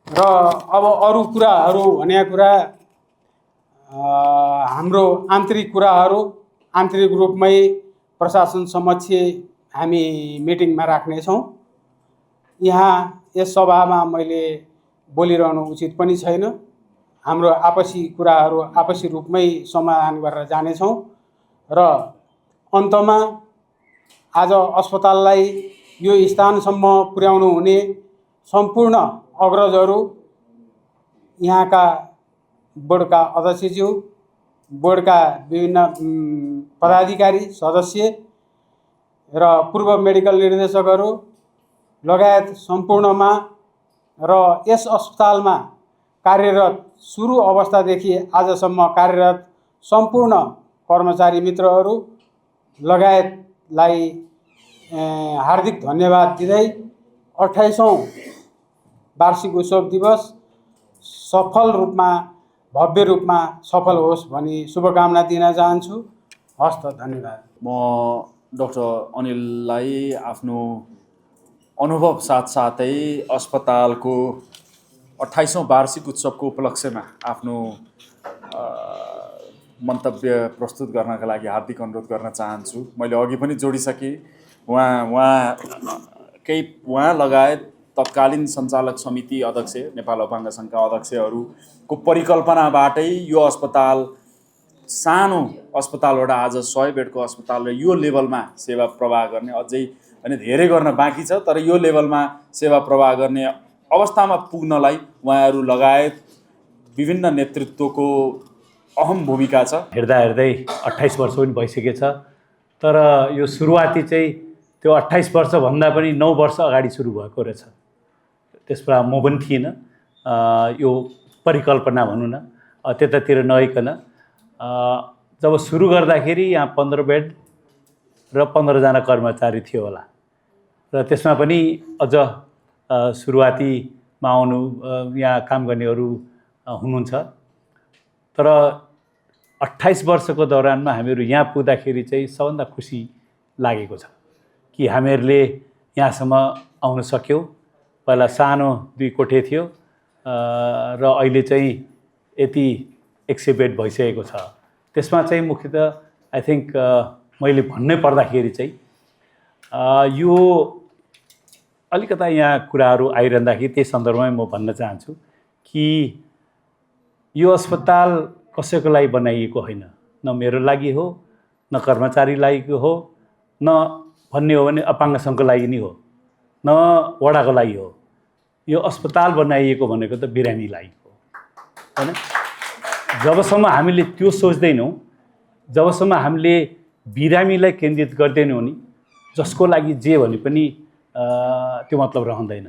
र अब अरू कुराहरू भन्ने कुरा हाम्रो आन्तरिक कुराहरू आन्तरिक रूपमै प्रशासन समक्ष हामी मिटिङमा राख्नेछौँ। यहाँ यस सभामा मैले बोलिरहनु उचित पनि छैन। हाम्रो आपसी कुराहरू आपसी रूपमै समाधान गरेर जानेछौँ र अन्तमा आज अस्पताललाई यो स्थानसम्म पुर्याउनु हुने सम्पूर्ण अग्रजहरू, यहाँका बोर्डका अध्यक्षज्यू, बोर्डका विभिन्न पदाधिकारी सदस्य र पूर्व मेडिकल निर्देशकहरू लगायत सम्पूर्णमा र यस अस्पतालमा कार्यरत सुरु अवस्थादेखि आजसम्म कार्यरत सम्पूर्ण कर्मचारी मित्रहरू लगायतलाई हार्दिक धन्यवाद दिँदै 28औं वार्षिक उत्सव दिवस सफल रूपमा भव्य रूपमा सफल होस् भनी शुभकामना दिन चाहन्छु। हस्त धन्यवाद। म डाक्टर अनिललाई आफ्नो अनुभव साथसाथै अस्पतालको 28औं वार्षिक उत्सवको उपलक्ष्यमा आफ्नो मन्तव्य प्रस्तुत गर्नका लागि हार्दिक अनुरोध गर्न चाहन्छु। मैले अघि पनि जोडिसकेँ, उहाँ लगायत तत्कालीन सञ्चालक समिति अध्यक्ष, नेपाल अपाङ्ग सङ्घका अध्यक्षहरूको परिकल्पनाबाटै यो अस्पताल सानो अस्पतालबाट आज 100 बेडको अस्पताल र यो लेभलमा सेवा प्रवाह गर्ने, अझै अनि धेरै गर्न बाँकी छ, तर यो लेभलमा सेवा प्रवाह गर्ने अवस्थामा पुग्नलाई उहाँहरू लगायत विभिन्न नेतृत्वको अहम भूमिका छ। हेर्दा 28 वर्ष पनि भइसकेछ, तर यो सुरुवाती चाहिँ त्यो 28 वर्षभन्दा पनि 9 वर्ष अगाडि सुरु भएको रहेछ। त्यसमा म पनि थिइनँ। यो परिकल्पना भनौँ न, त्यतातिर नआइकन जब सुरु गर्दाखेरि यहाँ 15 बेड र 15 जना कर्मचारी थियो होला, र त्यसमा पनि अझ सुरुवातीमा यहाँ काम गर्नेहरू हुनुहुन्छ। तर 28 वर्षको दौरानमा हामीहरू यहाँ पुग्दाखेरि चाहिँ सबभन्दा खुसी लागेको छ कि हामीहरूले यहाँसम्म आउन सक्यौँ। पहिला सानो 2 कोठे थियो र अहिले चाहिँ यति 100 बेड भइसकेको छ। त्यसमा चाहिँ मुख्यतः आई थिङ्क मैले भन्नै पर्दाखेरि चाहिँ यो अलिकता यहाँ कुराहरू आइरहँदाखेरि त्यही सन्दर्भमै म भन्न चाहन्छु कि यो अस्पताल कसैको लागि बनाइएको होइन, न मेरो लागि हो, न कर्मचारी लागि हो, न भन्ने हो भने अपाङ्ग सङ्घको लागि नि हो, न वडाको लागि हो। यो अस्पताल बनाइएको भनेको त बिरामीलाई हो, हैन? जबसम्म हामीले त्यो सोच्दैनौँ, जबसम्म हामीले बिरामीलाई केन्द्रित गर्दैनौँ नि जसको लागि जे भने पनि त्यो मतलब रहँदैन।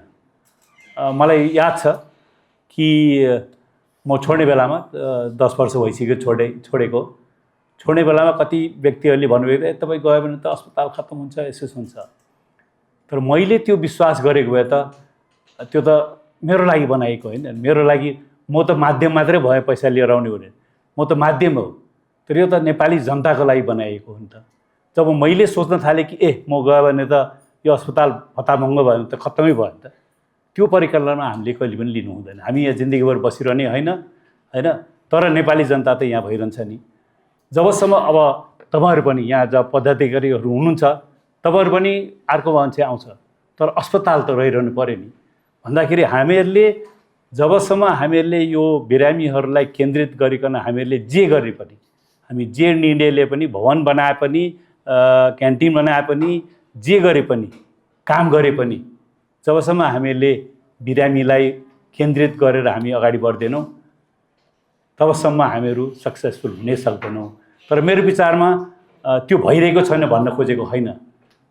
मलाई याद छ कि म छोड्ने बेलामा 10 वर्ष भइसक्यो छोडेको। छोड्ने बेलामा कति व्यक्तिहरूले भन्नुभयो तपाईँ गयो भने त अस्पताल खत्तम हुन्छ, यसो हुन्छ। तर मैले त्यो विश्वास गरेको भए त त्यो त मेरो लागि बनाएको होइन, मेरो लागि म त माध्यम मात्रै भए पैसा लिएर आउने भने, म त माध्यम हो। तर यो त नेपाली जनताको लागि बनाइएको हो नि त। जब मैले सोच्न थालेँ कि म गयो भने त यो अस्पताल भत्ताभङ्ग भयो भने त खत्तमै भयो नि त, त्यो परिकल्पना हामीले कहिले पनि लिनु हुँदैन। हामी यहाँ जिन्दगीभर बसिरहने होइन, तर नेपाली जनता त यहाँ भइरहन्छ नि। जबसम्म अब तपाईँहरू पनि यहाँ जब पदाधिकारीहरू हुनुहुन्छ तपाईँहरू पनि अर्को मान्छे आउँछ, तर अस्पताल त रहिरहनु पऱ्यो नि। भन्दाखेरि हामीहरूले जबसम्म हामीहरूले यो बिरामीहरूलाई केन्द्रित गरिकन हामीहरूले जे गरे पनि, हामी जे निर्णयले पनि, भवन बनाए पनि, क्यान्टिन बनाए पनि, जे गरे पनि, काम गरे पनि, जबसम्म हामीहरूले बिरामीलाई केन्द्रित गरेर हामी अगाडि बढ्दैनौँ तबसम्म हामीहरू सक्सेसफुल हुनै सक्दैनौँ। तर मेरो विचारमा त्यो भइरहेको छैन भन्न खोजेको होइन।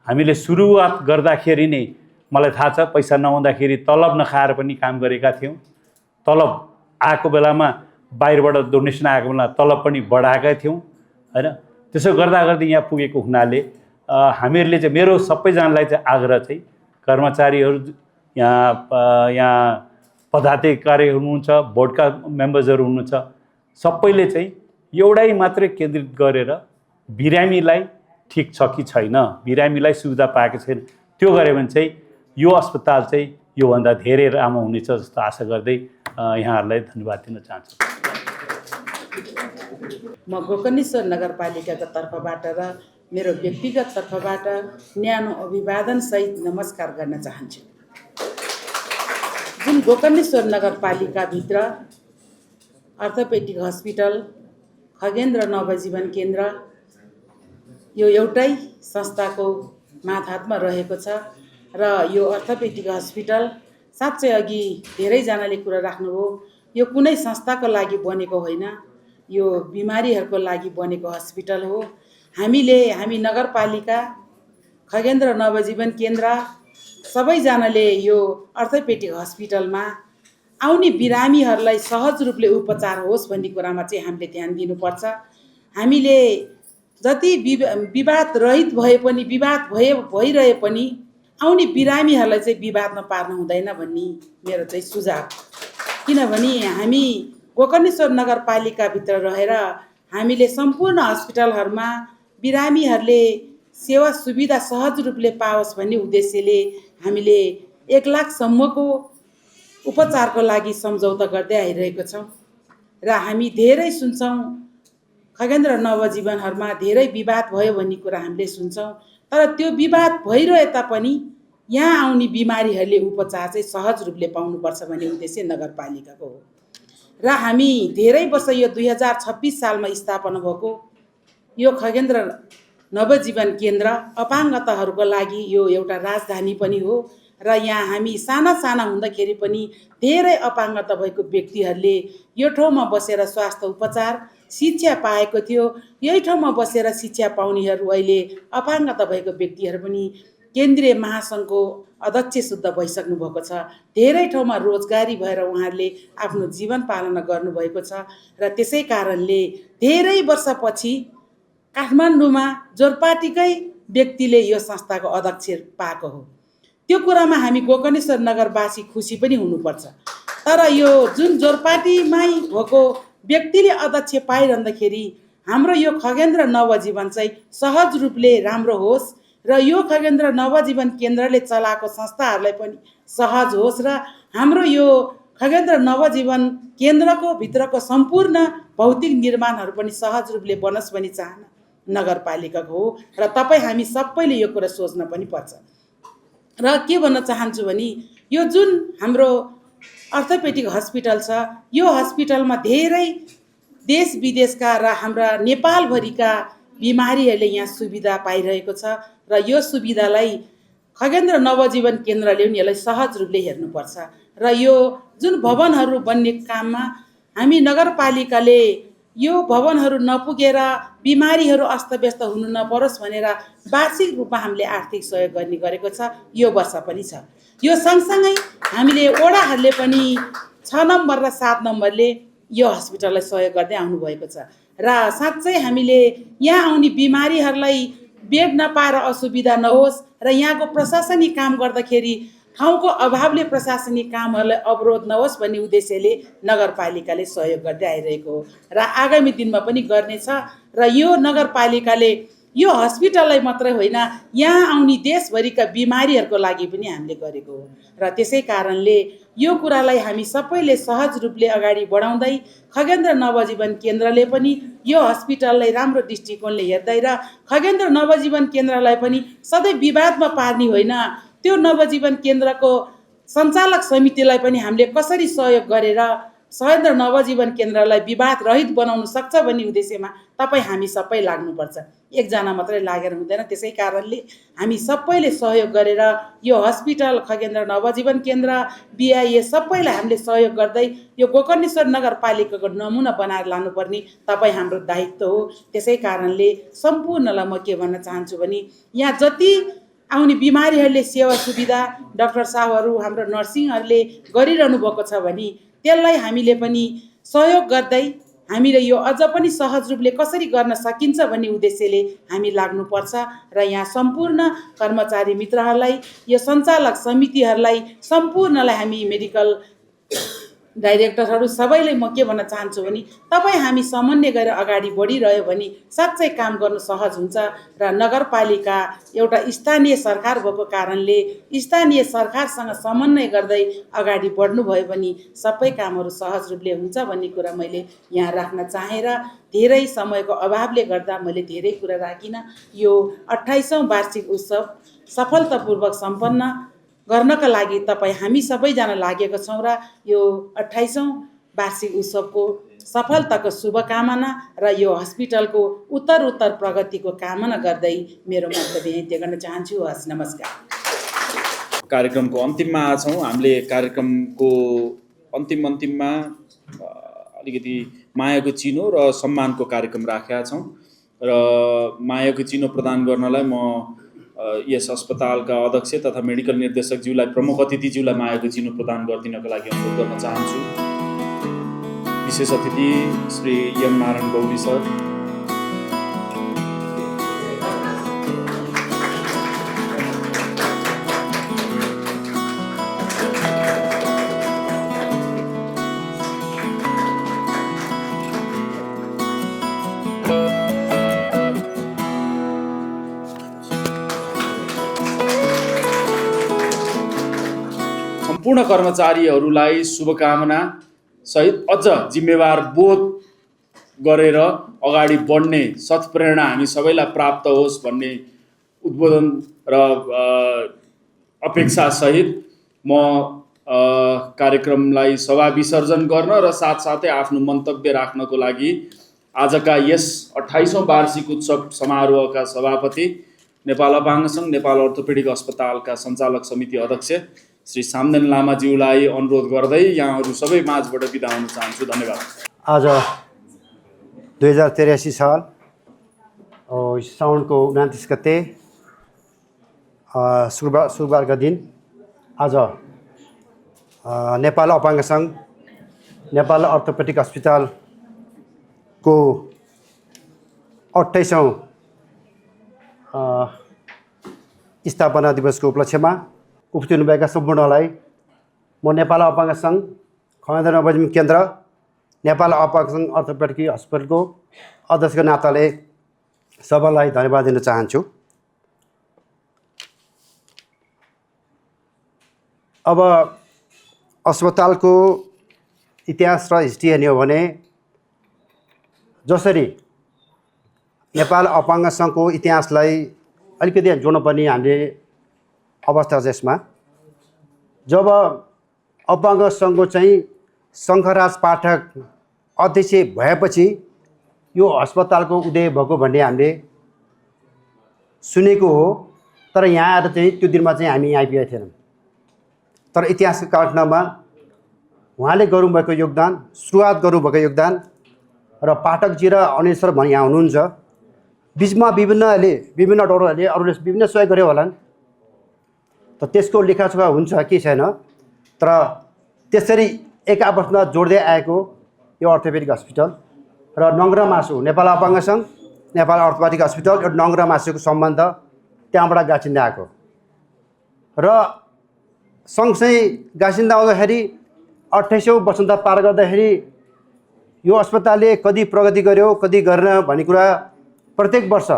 हामीले सुरुवात गर्दाखेरि नै मलाई थाहा छ पैसा नहुँदाखेरि तलब नखाएर पनि काम गरेका थियौँ। तलब आएको बेलामा बाहिरबाट डोनेसन आएको बेला तलब पनि बढाएका थियौँ, हैन? त्यसो गर्दा गर्दै यहाँ पुगेको हुनाले हामीहरूले चाहिँ, मेरो सबैजनालाई चाहिँ आग्रह चाहिँ, कर्मचारीहरू यहाँ पदाधिकारीहरू हुनुहुन्छ, बोर्डका मेम्बर्सहरू हुनुहुन्छ, सबैले चाहिँ एउटै मात्रै केन्द्रित गरेर बिरामीलाई ठिक छ कि छैन, बिरामीलाई सुविधा पाएको छैन, त्यो गऱ्यो भने चाहिँ यो अस्पताल चाहिँ योभन्दा धेरै राम्रो हुनेछ जस्तो आशा गर्दै यहाँहरूलाई धन्यवाद दिन चाहन्छु। म गोकर्णेश्वर नगरपालिकाको तर्फबाट र मेरो व्यक्तिगत तर्फबाट न्यानो अभिवादनसहित नमस्कार गर्न चाहन्छु। जुन गोकर्णेश्वर नगरपालिकाभित्र अर्थोपेडिक हस्पिटल, खगेन्द्र नवजीवन केन्द्र यो एउटै संस्थाको मातहतमा रहेको छ र यो अर्थोपेडिक हस्पिटल साँच्चै अघि धेरैजनाले कुरा राख्नुभयो, यो कुनै संस्थाको लागि बनेको होइन, यो बिमारीहरूको लागि बनेको हस्पिटल हो। हामी नगरपालिका, खगेन्द्र नवजीवन केन्द्र सबैजनाले यो अर्थोपेडिक हस्पिटलमा आउने बिरामीहरूलाई सहज रूपले उपचार होस् भन्ने कुरामा चाहिँ हामीले ध्यान दिनुपर्छ। हामीले जति विवाद रहित भए पनि, विवाद भइरहे पनि आउने बिरामीहरूलाई चाहिँ विवादमा पार्नु हुँदैन भन्ने मेरो चाहिँ सुझाव। किनभने हामी गोकर्णेश्वर नगरपालिकाभित्र रहेर हामीले सम्पूर्ण हस्पिटलहरूमा बिरामीहरूले सेवा सुविधा सहज रूपले पाओस् भन्ने उद्देश्यले हामीले 1 लाखसम्मको उपचारको लागि सम्झौता गर्दै आइरहेको छौँ र हामी धेरै सुन्छौँ। खगेन्द्र नवजीवनहरूमा धेरै विवाद भयो भन्ने कुरा हामीले सुन्छौँ, तर त्यो विवाद भइरहे तापनि यहाँ आउने बिमारीहरूले उपचार चाहिँ सहज रूपले पाउनुपर्छ भन्ने उद्देश्य नगरपालिकाको हो। र हामी धेरै वर्ष यो 2026 सालमा स्थापना भएको यो खगेन्द्र नवजीवन केन्द्र अपाङ्गताहरूको लागि यो एउटा राजधानी पनि हो र यहाँ हामी साना हुँदाखेरि पनि धेरै अपाङ्गता भएको व्यक्तिहरूले यो ठाउँमा बसेर स्वास्थ्य उपचार शिक्षा पाएको थियो। यही ठाउँमा बसेर शिक्षा पाउनेहरू अहिले अपाङ्गता भएको व्यक्तिहरू पनि केन्द्रीय महासङ्घको अध्यक्ष शुद्ध भइसक्नु भएको छ। धेरै ठाउँमा रोजगारी भएर उहाँहरूले आफ्नो जीवन पालना गर्नुभएको छ र त्यसै कारणले धेरै वर्षपछि काठमाडौँमा जोरपाटीकै व्यक्तिले यो संस्थाको अध्यक्ष पाएको हो। त्यो कुरामा हामी गोकर्णेश्वर नगरवासी खुसी पनि हुनुपर्छ। तर यो जुन जोरपाटीमै भएको व्यक्तिले अध्यक्ष पाइरहँदाखेरि हाम्रो यो खगेन्द्र नवजीवन चाहिँ सहज रूपले राम्रो होस् र यो खगेन्द्र नवजीवन केन्द्रले चलाएको संस्थाहरूलाई पनि सहज होस् र हाम्रो यो खगेन्द्र नवजीवन केन्द्रको भित्रको सम्पूर्ण भौतिक निर्माणहरू पनि सहज रूपले बनोस् भन्ने चाहना नगरपालिकाको हो र तपाईँ हामी सबैले यो कुरा सोच्न पनि पर्छ। र के भन्न चाहन्छु भने यो जुन हाम्रो अर्थोपेडिक हस्पिटल छ यो हस्पिटलमा धेरै देश विदेशका र हाम्रा नेपालभरिका बिमारीहरूले यहाँ सुविधा पाइरहेको छ र यो सुविधालाई खगेन्द्र नवजीवन केन्द्रले पनि यसलाई सहज रूपले हेर्नुपर्छ र यो जुन भवनहरू बन्ने काममा हामी नगरपालिकाले यो भवनहरू नपुगेर बिमारीहरू अस्तव्यस्त हुनु नपरोस् भनेर वार्षिक रूपमा हामीले आर्थिक सहयोग गर्ने गरेको छ। यो वर्ष पनि छ। यो सँगसँगै हामीले वडाहरूले पनि 6 नम्बर र 7 नम्बरले यो हस्पिटललाई सहयोग गर्दै आउनुभएको छ र साँच्चै हामीले यहाँ आउने बिमारीहरूलाई बेड नपाएर असुविधा नहोस् र यहाँको प्रशासनिक काम गर्दाखेरि ठाउँको अभावले प्रशासनिक कामहरूलाई अवरोध नहोस् भन्ने उद्देश्यले नगरपालिकाले सहयोग गर्दै आइरहेको हो र आगामी दिनमा पनि गर्नेछ र यो नगरपालिकाले यो हस्पिटललाई मात्रै होइन यहाँ आउने देशभरिका बिमारीहरूको लागि पनि हामीले गरेको हो र त्यसै कारणले यो कुरालाई हामी सबैले सहज रूपले अगाडि बढाउँदै खगेन्द्र नवजीवन केन्द्रले पनि यो हस्पिटललाई राम्रो दृष्टिकोणले हेर्दै र खगेन्द्र नवजीवन केन्द्रलाई पनि सधैँ विवादमा पार्ने होइन, त्यो नवजीवन केन्द्रको सञ्चालक समितिलाई पनि हामीले कसरी सहयोग गरेर खगेन्द्र नवजीवन केन्द्रलाई विवाद रहित बनाउन सक्छ भन्ने उद्देश्यमा तपाईँ हामी सबै लाग्नुपर्छ। एकजना मात्रै लागेर हुँदैन। त्यसै कारणले हामी सबैले सहयोग गरेर यो हस्पिटल खगेन्द्र नवजीवन केन्द्र बिआइए सबैलाई हामीले सहयोग गर्दै यो गोकर्णेश्वर नगरपालिकाको नमुना बनाएर लानुपर्ने तपाईँ हाम्रो दायित्व हो। त्यसै कारणले सम्पूर्णलाई म के भन्न चाहन्छु भने यहाँ जति आउने बिमारीहरूले सेवा सुविधा डाक्टर साहबहरू हाम्रो नर्सिङहरूले गरिरहनु भएको छ भने त्यसलाई हामीले पनि सहयोग गर्दै हामीले यो अझ पनि सहज रूपले कसरी गर्न सकिन्छ भन्ने उद्देश्यले हामी लाग्नुपर्छ र यहाँ सम्पूर्ण कर्मचारी मित्रहरूलाई यो सञ्चालक समितिहरूलाई सम्पूर्णलाई हामी मेडिकल डाइरेक्टरहरू सबैले म के भन्न चाहन्छु भने तपाईँ हामी समन्वय गरेर अगाडि बढिरह्यो भने साँच्चै काम गर्नु सहज हुन्छ र नगरपालिका एउटा स्थानीय सरकार भएको कारणले स्थानीय सरकारसँग समन्वय गर्दै अगाडि बढ्नुभयो भने सबै कामहरू सहज रूपले हुन्छ भन्ने कुरा मैले यहाँ राख्न चाहेँ र धेरै समयको अभावले गर्दा मैले धेरै कुरा राखिनँ। यो 28औं वार्षिक उत्सव सफलतापूर्वक सम्पन्न गर्नका लागि तपाईँ हामी सबैजना लागेका छौँ र यो 28औं वार्षिक उत्सवको सफलताको शुभकामना र यो हस्पिटलको उत्तर प्रगतिको कामना गर्दै मेरो मन्तव्य यति गर्न चाहन्छु। हस्, नमस्कार। कार्यक्रमको अन्तिममा आछौँ। हामीले कार्यक्रमको अन्तिममा अलिकति मायाको चिनो र सम्मानको कार्यक्रम राखेका छौँ र मायाको चिनो प्रदान गर्नलाई म यस अस्पतालका अध्यक्ष तथा मेडिकल निर्देशकज्यूलाई प्रमुख अतिथिज्यूलाई मायाको चिनो प्रदान गरिदिनको लागि अनुरोध गर्न चाहन्छु। विशेष अतिथि श्री एम नारायण गौरी सर, सम्पूर्ण कर्मचारीहरूलाई शुभकामना सहित अझ जिम्मेवार बोध गरेर अगाडि बढ्ने सत्प्रेरणा हामी सबैलाई प्राप्त होस् भन्ने उद्बोधन र अपेक्षा सहित म कार्यक्रमलाई सभा विसर्जन गर्न र साथसाथै आफ्नो मन्तव्य राख्नको लागि आजका यस 28औं वार्षिक उत्सव समारोहका सभापति, नेपाल अपाङ्ग सङ्घ नेपाल अर्थोपेडिक अस्पतालका सञ्चालक समिति अध्यक्ष श्री सामदेन लामाज्यूलाई अनुरोध गर्दै यहाँहरू सबै माझबाट बिदा हुन चाहन्छु। धन्यवाद। आज 2083 साल साउनको 29 गते शुक्रबारका दिन आज नेपाल अपाङ्ग सङ्घ नेपाल अर्थोपेडिक अस्पतालको 28औं स्थापना दिवसको उपलक्ष्यमा उपस्थित हुनुभएका सम्पूर्णलाई म नेपाल अपाङ्ग सङ्घ खगेन्द्र नवजीवन केन्द्र नेपाल अपाङ्ग सङ्घ अर्थोपेडिक हस्पिटलको अध्यक्षको नाताले सबैलाई धन्यवाद दिन चाहन्छु। अब अस्पतालको इतिहास र हिस्ट्री हेर्ने हो भने जसरी नेपाल अपाङ्ग सङ्घको इतिहासलाई अलिकति जोड्नुपर्ने हामीले अवस्था छ यसमा। जब अपाङ्ग सङ्घको चाहिँ शङ्खराज पाठक अध्यक्ष भएपछि यो अस्पतालको उदय भएको भन्ने हामीले सुनेको हो, तर यहाँ आएर चाहिँ त्यो दिनमा चाहिँ हामी आइपुगेका थिएनौँ। तर इतिहासको कालखण्डमा उहाँले गर्नुभएको योगदान, सुरुवात गर्नुभएको योगदान र पाठकजी र अनिल सर भने यहाँ हुनुहुन्छ। बिचमा विभिन्न डक्टरहरूले अरूले विभिन्न सहयोग गर्यो होलान्, त त्यसको लेखाजोखा हुन्छ कि छैन, तर त्यसरी एक आपसमा जोड्दै आएको यो अर्थोपेडिक हस्पिटल र नङ्ग्रा मासु नेपाल अपाङ्ग सङ्घ, नेपाल अर्थोपेडिक हस्पिटल र नङ्ग्रा मासुको सम्बन्ध त्यहाँबाट गाँसिँदै आएको र सँगसँगै गाँसिँदै आउँदाखेरि 28औं वसन्त पार गर्दाखेरि यो अस्पतालले कति प्रगति गर्यो कति गरेन भन्ने कुरा प्रत्येक वर्ष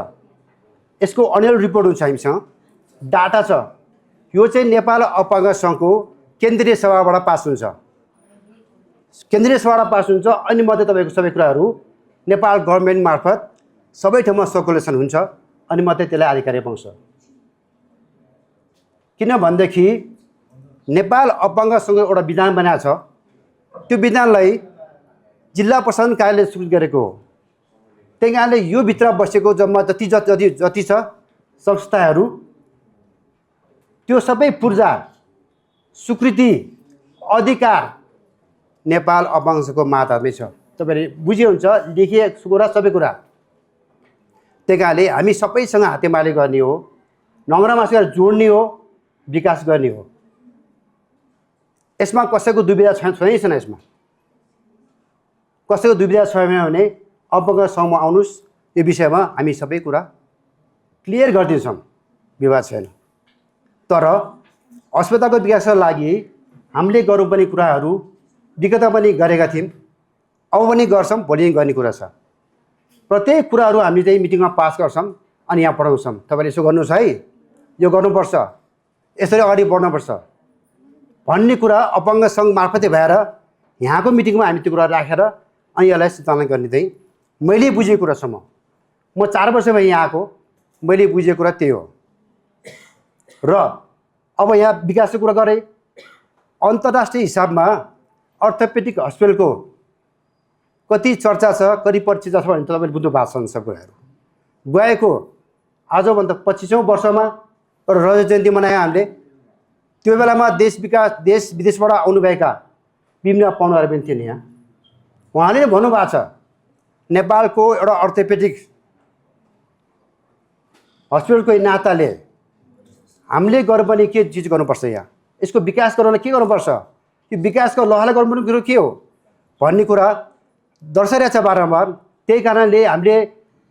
यसको एनुअल रिपोर्ट हुन्छ, हामीसँग डाटा छ। यो चाहिँ नेपाल अपाङ्ग सङ्घको केन्द्रीय सभाबाट पास हुन्छ। केन्द्रीय सभाबाट पास हुन्छ अनि मात्रै तपाईँको सबै कुराहरू नेपाल गभर्मेन्ट मार्फत सबै ठाउँमा सर्कुलेसन हुन्छ अनि मात्रै त्यसलाई आधिकारिक पाउँछ। किनभनेदेखि नेपाल अपाङ्ग सङ्घको एउटा विधान बनाएको छ, त्यो विधानलाई जिल्ला प्रशासन कार्यालयले स्वीकृत गरेको हो। त्यही कारणले यो भित्र बसेको जम्मा जति छ संस्थाहरू त्यो सबै पूर्जा स्वीकृति अधिकार नेपाल अपाङ्ग सङ्घको मातहतमै छ। तपाईँले बुझ्नुहुन्छ लेखिएको कुरा सबै कुरा। त्यही कारणले हामी सबैसँग हातेमाले गर्ने हो, नङ्ग्रा मासुलाई जोड्ने हो, विकास गर्ने हो। यसमा कसैको दुविधा छैन, यसमा कसैको दुविधा छैन भने अपाङ्ग सङ्घमा आउनुहोस्, यो विषयमा हामी सबै कुरा क्लियर गरिदिन्छौँ, विवाद छैन। तर अस्पतालको विकासका लागि हामीले गर्नुपर्ने कुराहरू विगतमा पनि गरेका थियौँ, अब पनि गर्छौँ, भोलि गर्ने कुरा छ। प्रत्येक कुराहरू हामीले चाहिँ मिटिङमा पास गर्छौँ अनि यहाँ पठाउँछौँ। तपाईँले यसो गर्नुहोस् है, यो गर्नुपर्छ, यसरी अगाडि बढ्नुपर्छ भन्ने कुरा अपाङ्ग सङ्घ मार्फतै भएर यहाँको मिटिङमा हामी त्यो कुरा राखेर अनि यसलाई सञ्चालन गर्ने चाहिँ मैले बुझेको कुरा छ। म 4 वर्ष भयो यहाँ आएको, मैले बुझेको कुरा त्यही हो। र अब यहाँ विकासको कुरा गरेँ, अन्तर्राष्ट्रिय हिसाबमा अर्थोपेडिक हस्पिटलको कति चर्चा छ, कति परिचर्चा छ भने तपाईँले बुझ्नु भएको छ सब कुराहरू। गएको आजभन्दा 25औं वर्षमा एउटा रजत जयन्ती मनायो हामीले। त्यो बेलामा देश विदेशबाट आउनुभएका विभिन्न पाहुनाहरू पनि थिए यहाँ। उहाँले भन्नुभएको छ नेपालको एउटा अर्थोपेडिक हस्पिटलको नाताले हामीले गर्नुपर्ने के चिज गर्नुपर्छ, यहाँ यसको विकास गर्नलाई के गर्नुपर्छ, यो विकासको लहला गर्नुपर्ने कुरो के हो भन्ने कुरा दर्शाइरहेको छ बारम्बार। त्यही कारणले हामीले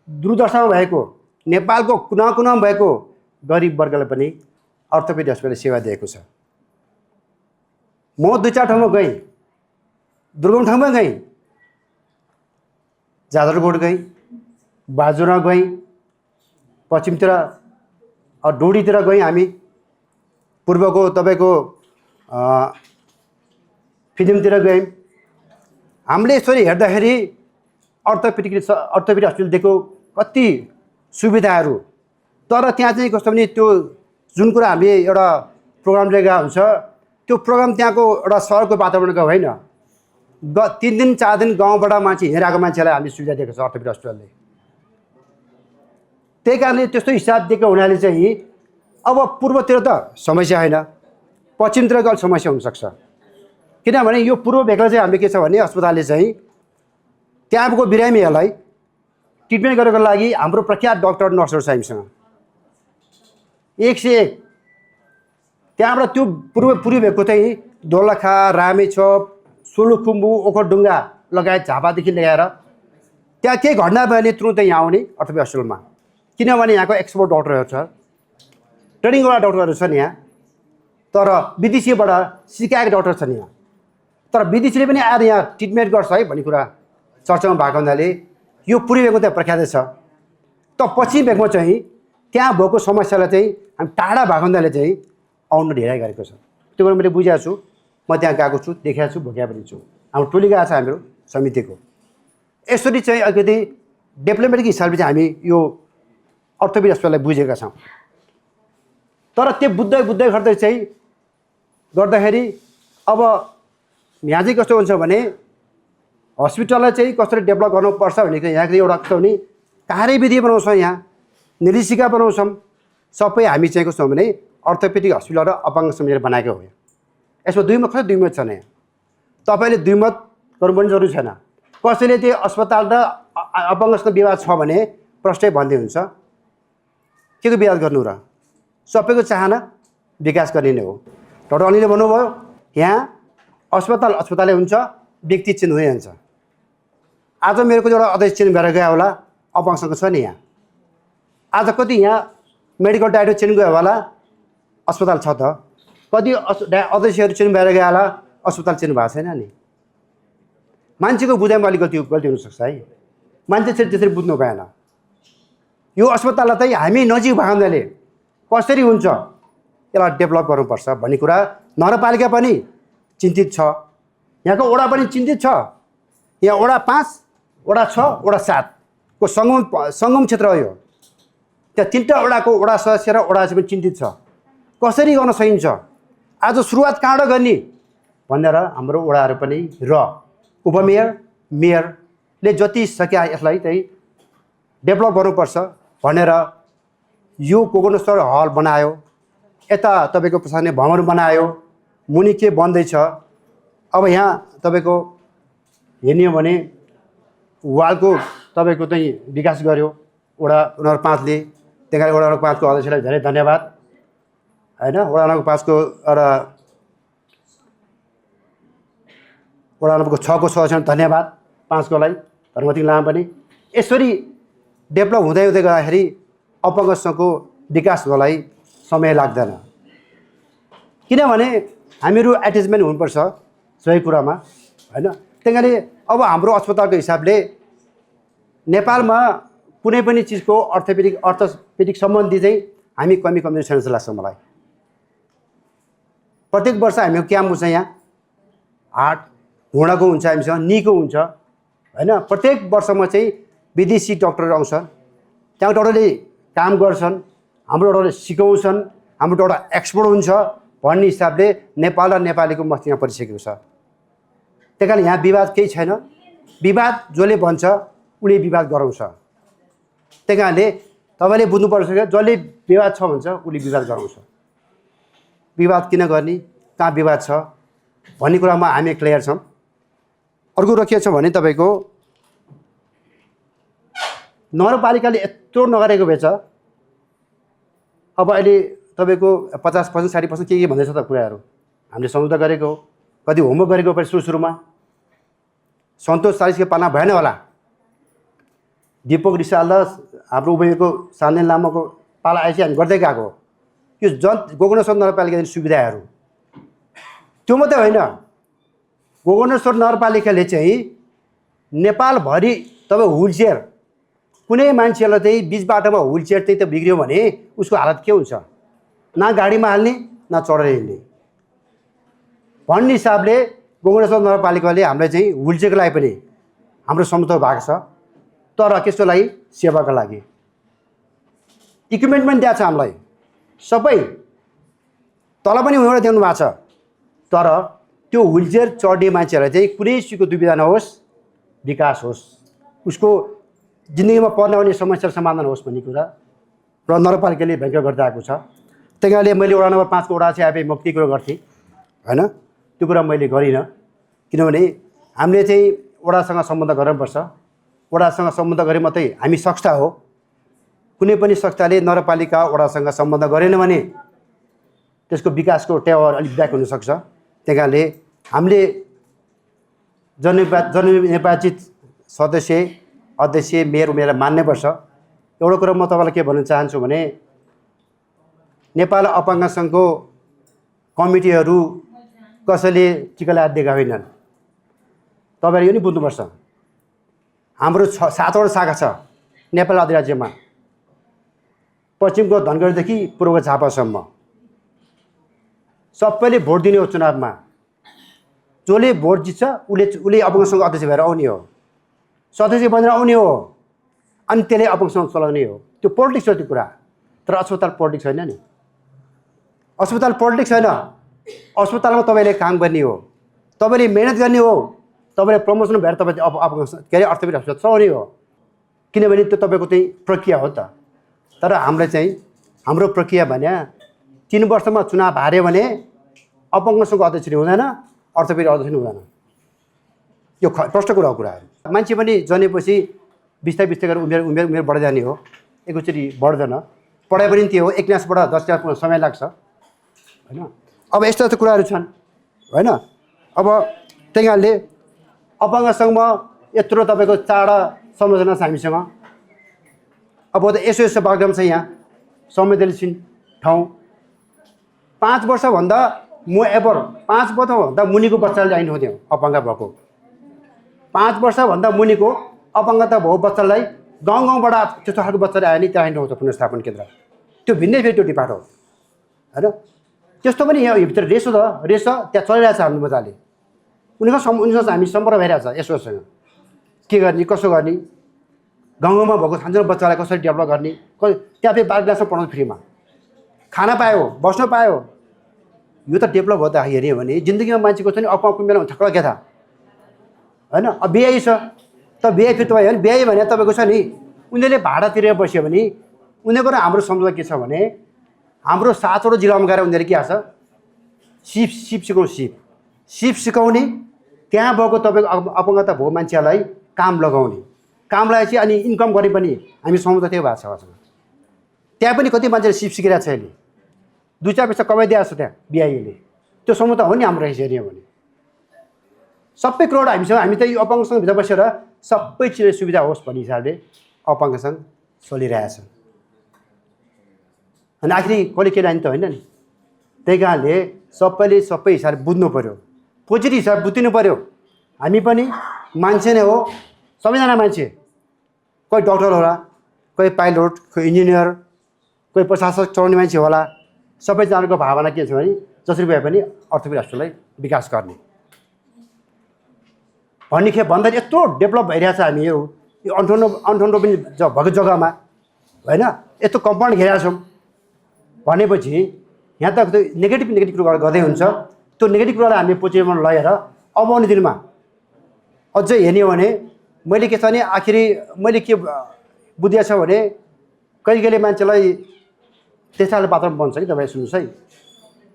दूरदर्शनमा भएको नेपालको कुना कुनामा भएको गरिब वर्गलाई पनि अर्थोपेडिक हस्पिटलले सेवा दिएको छ। म 2-4 ठाउँमा गएँ, दुर्गम ठाउँमा गएँ, जाजरकोट गएँ, बाजुरा गएँ, पश्चिमतिर डोडीतिर गएँ, हामी पूर्वको तपाईँको फिल्मतिर गयौँ। हामीले यसरी हेर्दाखेरि अर्थोपेडिक हस्पिटल दिएको कति सुविधाहरू, तर त्यहाँ चाहिँ कस्तो भने त्यो जुन कुरा हामीले एउटा प्रोग्राम लिएका हुन्छ त्यो प्रोग्राम त्यहाँको एउटा सहरको वातावरणको होइन। 3 दिन 4 दिन गाउँबाट मान्छे हिँडेर आएको मान्छेलाई हामीले सुविधा दिएको छ अर्थोपेडिक हस्पिटलले। त्यही कारणले त्यस्तो हिसाब दिएको हुनाले चाहिँ अब पूर्वतिर त समस्या होइन, पश्चिमतिर गएर समस्या हुनसक्छ। किनभने यो पूर्व भेगमा चाहिँ हामीले के छ भने अस्पतालले चाहिँ त्यहाँको बिरामीहरूलाई ट्रिटमेन्ट गरेको लागि हाम्रो प्रख्यात डक्टर नर्सहरू छ हामीसँग 1 से 1। त्यहाँबाट त्यो पूर्वी भेगको चाहिँ दोलखा, रामेछोप, सोलुखुम्बु, ओखरढुङ्गा लगायत झापादेखि ल्याएर त्यहाँ केही घटना भयो भने तुरुन्तै यहाँ आउने अर्थोपेडिक हस्पिटलमा। किनभने यहाँको एक्सपर्ट डक्टरहरू छ, ट्रेनिङवाला डक्टरहरू छन् यहाँ, तर विदेशीबाट सिकाएको डक्टर छन् यहाँ। तर विदेशीले पनि आएर यहाँ ट्रिटमेन्ट गर्छ है भन्ने कुरा चर्चामा भएको हुनाले यो पूर्वी भेगमा त्यहाँ प्रख्यात छ। त पश्चिम भेगमा चाहिँ त्यहाँ भएको समस्यालाई चाहिँ हामी टाढा भएको हुनाले चाहिँ आउनु ढिलाइ गरेको छ। त्यो कुरा मैले बुझेको छु, म त्यहाँ गएको छु, देखेको छु, भोगेको पनि छु। हाम्रो टोली गएको छ हाम्रो समितिको। यसरी चाहिँ अलिकति डेभलपमेन्टको हिसाबले चाहिँ हामी यो अर्थोपेडिक हस्पिटललाई बुझेका छौँ। तर त्यो बुझ्दै गर्दाखेरि अब यहाँ चाहिँ कस्तो हुन्छ भने हस्पिटललाई चाहिँ कसरी डेभलप गर्नुपर्छ भन्ने यहाँ चाहिँ एउटा कस्तो भने कार्यविधि बनाउँछौँ, यहाँ निर्देशिका बनाउँछौँ, सबै हामी चाहिँ कस्तो भने अर्थोपेडिक हस्पिटल र अपाङ्ग मिलेर बनाएको हो। यसमा दुई मत छ नि, तपाईँले दुई मत गर्नुपर्ने जरुरी छैन। कसैले त्यो अस्पताल र अपाङ्गको विवाद छ भने प्रष्टै भन्दै हुन्छ, के को विवाद गर्नु र? सबैको चाहना विकास गर्ने नै हो। डाक्टर अनिलले भन्नुभयो यहाँ अस्पतालै हुन्छ, व्यक्ति चेन्ज हुँदै जान्छ। आज मेरो एउटा अध्यक्ष चेन्ज भएर गयो होला, अपाङ्गसँग छ नि यहाँ। आज कति यहाँ मेडिकल डाइरेक्टर चेन्ज गयो होला, अस्पताल छ त। कति अध्यक्षहरू चेन्ज भएर गयो होला, अस्पताल चेन्ज भएको छैन नि। मान्छेको बुझाइमा अलिक गल्ती हुनसक्छ है, मान्छे चाहिँ त्यसरी बुझ्नु भएन। यो अस्पताललाई चाहिँ हामी नजिक भएको हुनाले कसरी हुन्छ यसलाई डेभलप गर्नुपर्छ भन्ने कुरा नगरपालिका पनि चिन्तित छ, यहाँको वडा पनि चिन्तित छ। यहाँ वडा 5, वडा 6, वडा 7 को सङ्गम क्षेत्र हो यो। त्यहाँ 3टा वडाको वडा सदस्य र वडा पनि चिन्तित छ, कसरी गर्न सकिन्छ, आज सुरुवात कहाँबाट गर्ने भनेर हाम्रो वडाहरू पनि र उपमेयर मेयरले जति सके यसलाई चाहिँ डेभलप गर्नुपर्छ भनेर यो गोकर्णेश्वर हल बनायो, यता तपाईँको प्रशासनिक भवन बनायो, मुनि के बन्दैछ। अब यहाँ तपाईँको हेर्ने हो भने वालको तपाईँको चाहिँ विकास गर्यो वडा नम्बर 5ले। त्यहाँ वडा नम्बर 5 को अध्यक्षलाई धेरै धन्यवाद हैन। वडा नम्बर 5 को एउटा वडा नम्बर 6 को सदस्यलाई धन्यवाद, 5 कोलाई धर्मवती लामा पनि। यसरी डेभलप हुँदै गर्दाखेरि अपाङ्गको विकास हुनलाई समय लाग्दैन, किनभने हामीहरू एट्याचमेन्ट हुनुपर्छ सबै कुरामा हैन। त्यही अब हाम्रो अस्पतालको हिसाबले नेपालमा कुनै पनि चिजको अर्थोपेडिक सम्बन्धी चाहिँ हामी कमी छैन जस्तो लाग्छ मलाई। प्रत्येक वर्ष हामीको क्याम्प हुन्छ, यहाँ हार्ट घुँडाको हुन्छ, हामीसँग निको हुन्छ हैन। प्रत्येक वर्षमा चाहिँ विदेशी डक्टरहरू आउँछन्, त्यहाँ डक्टरले काम गर्छन्, हाम्रो डक्टरले सिकाउँछन्, हाम्रो डक्टर एक्सपर्ट हुन्छ भन्ने हिसाबले नेपाल र नेपालीको मस्तिष्कमा परिसकेको छ। त्यही कारण यहाँ विवाद केही छैन, विवाद जसले भन्छ उसले विवाद गराउँछ। त्यही कारणले तपाईँले बुझ्नुपर्छ कि जसले विवाद छ भन्छ उसले विवाद गराउँछ। विवाद किन गर्ने, कहाँ विवाद छ भन्ने कुरामा हामी क्लियर छौँ। अर्को कुरा के छ भने तपाईँको नगरपालिकाले यत्रो नगरेको भएछ। अब अहिले तपाईँको 50%, 60% के भन्दैछ त कुराहरू हामीले सम्झौता गरेको, कति होमवर्क गरेको पनि सुरुमा। सन्तोष 40 को पालना भएन होला, दीपक रिसाल र हाम्रो उभयको सान्देन लामाको पाला आएपछि हामी गर्दै गएको। यो गोकर्णेश्वर नगरपालिकाको सुविधाहरू त्यो मात्रै होइन, गोकर्णेश्वर नगरपालिकाले चाहिँ नेपालभरि तपाईँ व्हिलचेयर कुनै मान्छेलाई चाहिँ बिच बाटोमा व्हिलचेयर चाहिँ त बिग्रियो भने उसको हालत के हुन्छ, न गाडीमा हाल्ने न चढेर हिँड्ने भन्ने हिसाबले गोकर्णेश्वर नगरपालिकाले हामीलाई चाहिँ व्हिलचेयरको लागि पनि हाम्रो सम्झौता भएको छ। तर त्यसको लागि सेवाको लागि इक्विपमेन्ट पनि दिएको छ हामीलाई, सबै तल पनि उनीहरूले दिनु भएको छ। तर त्यो व्हिलचेयर चढ्ने मान्छेहरूलाई चाहिँ कुनै चिजको दुविधा नहोस्, विकास होस्, उसको जिन्दगीमा पर्न आउने समस्या समाधान होस् भन्ने कुरा र नगरपालिकाले भयङ्कर गर्दै आएको छ। त्यही कारणले मैले वडा नम्बर 5 को वडा चाहिँ आए मुक्ति कुरो गर्थेँ हैन, त्यो कुरा मैले गरिनँ। किनभने हामीले चाहिँ वडासँग सम्बन्ध गर्नुपर्छ, वडासँग सम्बन्ध गरे मात्रै हामी संस्था हो। कुनै पनि संस्थाले नगरपालिका वडासँग सम्बन्ध गरेन भने त्यसको विकासको टेवार अलिक ब्याक हुनसक्छ। त्यही कारणले हामीले जननिर्वाचित सदस्य, अध्यक्ष, मेयर उनीहरूलाई मान्नुपर्छ। एउटा कुरा म तपाईँलाई के भन्न चाहन्छु भने नेपाल अपाङ्ग सङ्घको कमिटीहरू कसैले टिका लगाएर दिएका होइनन्। तपाईँहरू यो नि बुझ्नुपर्छ, हाम्रो 7वटा शाखा छ नेपाल अधिराज्यमा, पश्चिमको धनगढीदेखि पूर्वको झापासम्म। सबैले भोट दिने हो चुनावमा, जसले भोट जित्छ उसले अपाङ्गसँग अध्यक्ष भएर आउने हो, सदस्य बनेर आउने हो, अनि त्यसले अपाङ्गसँग चलाउने हो। त्यो पोलिटिक्स हो त्यो कुरा, तर अस्पताल पोलिटिक्स होइन नि। अस्पताल पोलिटिक्स होइन, अस्पतालमा तपाईँले काम गर्ने हो, तपाईँले मेहनत गर्ने हो, तपाईँले प्रमोसन भएर तपाईँ के अरे अर्थोपेडिक हस्पिटल चलाउने हो, किनभने त्यो तपाईँको चाहिँ प्रक्रिया हो त। तर हाम्रो प्रक्रिया भने 3 वर्षमा चुनाव हार्यो भने अपङ्गसँगको अध्यक्ष हुँदैन, अर्थोपेडिक अध्यक्ष हुँदैन। यो प्रष्ट कुरा हो कुराहरू। मान्छे पनि जनेपछि बिस्तारै गरेर उमेर बढ्दै जाने हो, एकैचोटि बढ्दैन। पढाइ पनि त्यो हो, 1 क्लासबाट 10 क्लास पुग्न समय लाग्छ होइन। अब यस्तो कुराहरू छन् होइन। अब त्यही कारणले अपाङ्ग सङ्घमा यत्रो तपाईँको चाडा संरचना छ हामीसँग। अब त यसो बागडम छ यहाँ संवेदनशील ठाउँ। 5 वर्षभन्दा 5 वर्षभन्दा मुनिको बच्चाले आइन हुन्थ्यो अपाङ्ग भएको। 5 वर्षभन्दा मुनिको अपाङ्गता भएको बच्चालाई गाउँबाट त्यस्तो खालको बच्चाले आयो नि त्यहाँ आइन हुन्छ पुनर्स्थापन केन्द्र। त्यो भिन्नै फेरि त्यो डिपार्ट हो होइन। त्यस्तो पनि यहाँ भित्र रेसो त्यहाँ चलिरहेछ हाम्रो मजाले। उनीसँग हामी सम्पर्क भइरहेछ यसोसँग के गर्ने कसो गर्ने, गाउँमा भएको सानो बच्चालाई कसरी डेभलप गर्ने। त्यहाँ फेरि 12 क्लासमा पढाउँछ फ्रीमा, खाना पायो, बस्न पायो। यो त डेभलप हो त हेऱ्यो भने। जिन्दगीमा मान्छेको छ नि अपको बेलामा ठक्क क्या था होइन। अब बिआई छ त बिआई फेरि तपाईँ होइन बिआई भने तपाईँको छ नि उनीहरूले भाडा तिरेर बस्यो भने उनीहरूको र हाम्रो सम्झौता के छ भने हाम्रो 7वटा जिल्लामा गएर उनीहरू के आछ सिप सिकाउने, त्यहाँ भएको तपाईँको अपङ्गता भएको मान्छेलाई काम लगाउने, काम लगाएपछि अनि इन्कम गरे पनि हामी सम्झौता त्यो भएको छ उहाँसँग। त्यहाँ पनि कति मान्छेले सिप सिकिरहेको छ अहिले, 2-4 पैसा कमाइदिएको छ त्यहाँ बिआईले। त्यो सम्झौता हो नि हाम्रो हेऱ्यो भने। सबै कुराबाट हामी त यो अपाङ्ग सङ्घभित्र बसेर सबै चिज सुविधा होस् भन्ने हिसाबले अपाङ्ग सङ्घ चलिरहेछ। अनि आखिरी कसले के लाने त होइन नि। त्यही कारणले सबैले सबै हिसाबले बुझ्नु पऱ्यो, पोजिटिभ हिसाब बुझिदिनु पऱ्यो। हामी पनि मान्छे नै हो, सबैजना मान्छे। कोही डक्टर होला, कोही पाइलट, कोही इन्जिनियर, कोही प्रशासक चलाउने मान्छे होला। सबैजनाको भावना के छ भने जसरी भए पनि अर्थोपेडिक हस्पिटललाई विकास गर्ने भन्ने भन्दा यत्रो डेभलप भइरहेछ हामी यो 58 पनि भएको जग्गामा होइन। यस्तो कम्पाउन्ड घेरेका छौँ भनेपछि यहाँ त नेगेटिभ कुरा गर्दै हुन्छ। त्यो नेगेटिभ कुरालाई हामीले पोजिटिभमा लगेर अब आउने दिनमा अझै हेर्ने हो भने मैले के छ भने आखिरी मैले के बुझिएको छ भने कहिले मान्छेलाई त्यस खालको वातावरण बन्छ कि तपाईँ सुन्नुहोस् है।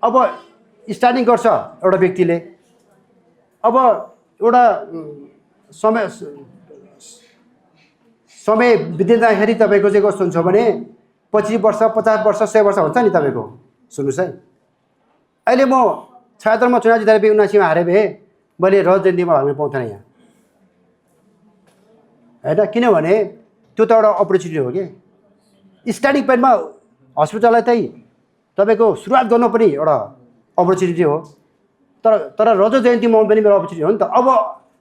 अब स्टार्टिङ गर्छ एउटा व्यक्तिले, अब एउटा समय बित्दै तपाईँको चाहिँ कस्तो हुन्छ भने 25 वर्ष 50 वर्ष 100 वर्ष हुन्छ नि तपाईँको। सुन्नुहोस् है, अहिले म 76 मा चुनाव जितेर 79 मा हारे भए मैले रजत जयन्तीमा हामी पाउँथेन यहाँ होइन। किनभने त्यो त एउटा अपर्च्युनिटी हो कि स्टार्टिङ पोइन्टमा हस्पिटललाई चाहिँ तपाईँको सुरुवात गर्नु पनि एउटा अपर्च्युनिटी हो। तर रजत जयन्तीमा पनि मेरो अपर्च्युनिटी हो नि त। अब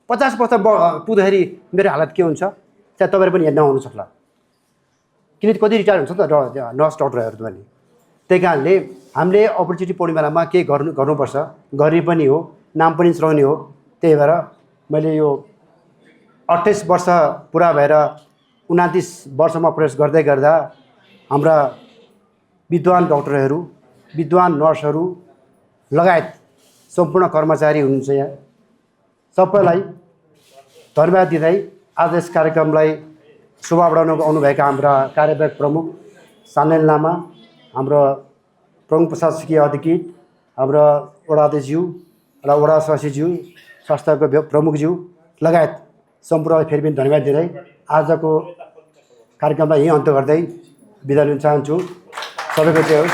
50 वर्ष पुग्दाखेरि मेरो हालत के हुन्छ त्यहाँ तपाईँहरू पनि हेर्न आउनु सक्ला, किनकि कति रिटायर हुन्छ त नर्स डक्टरहरू पनि। त्यही कारणले हामीले अपर्च्युनिटी पाउने बेलामा केही गर्नुपर्छ, गर्ने पनि हो, नाम पनि चलाउने हो। त्यही भएर मैले यो 28 वर्ष पुरा भएर 29 वर्षमा प्रवेश गर्दै गर्दा हाम्रा विद्वान डक्टरहरू, विद्वान नर्सहरू लगायत सम्पूर्ण कर्मचारी हुनुहुन्छ यहाँ, सबैलाई धन्यवाद दिँदै आज यस कार्यक्रमलाई शोभा बढाउन आउनुभएका हाम्रा कार्यवाहक प्रमुख सानेल लामा, हाम्रो प्रमुख प्रशासकीय अधिकृत, हाम्रा वडा अध्यक्षज्यू र वडा सचिवज्यू, संस्थाको प्रमुखज्यू लगायत सम्पूर्णलाई फेरि पनि धन्यवाद दिँदै आजको कार्यक्रमलाई यहीँ अन्त्य गर्दै बिदा लिन चाहन्छु। सबैको जय होस्।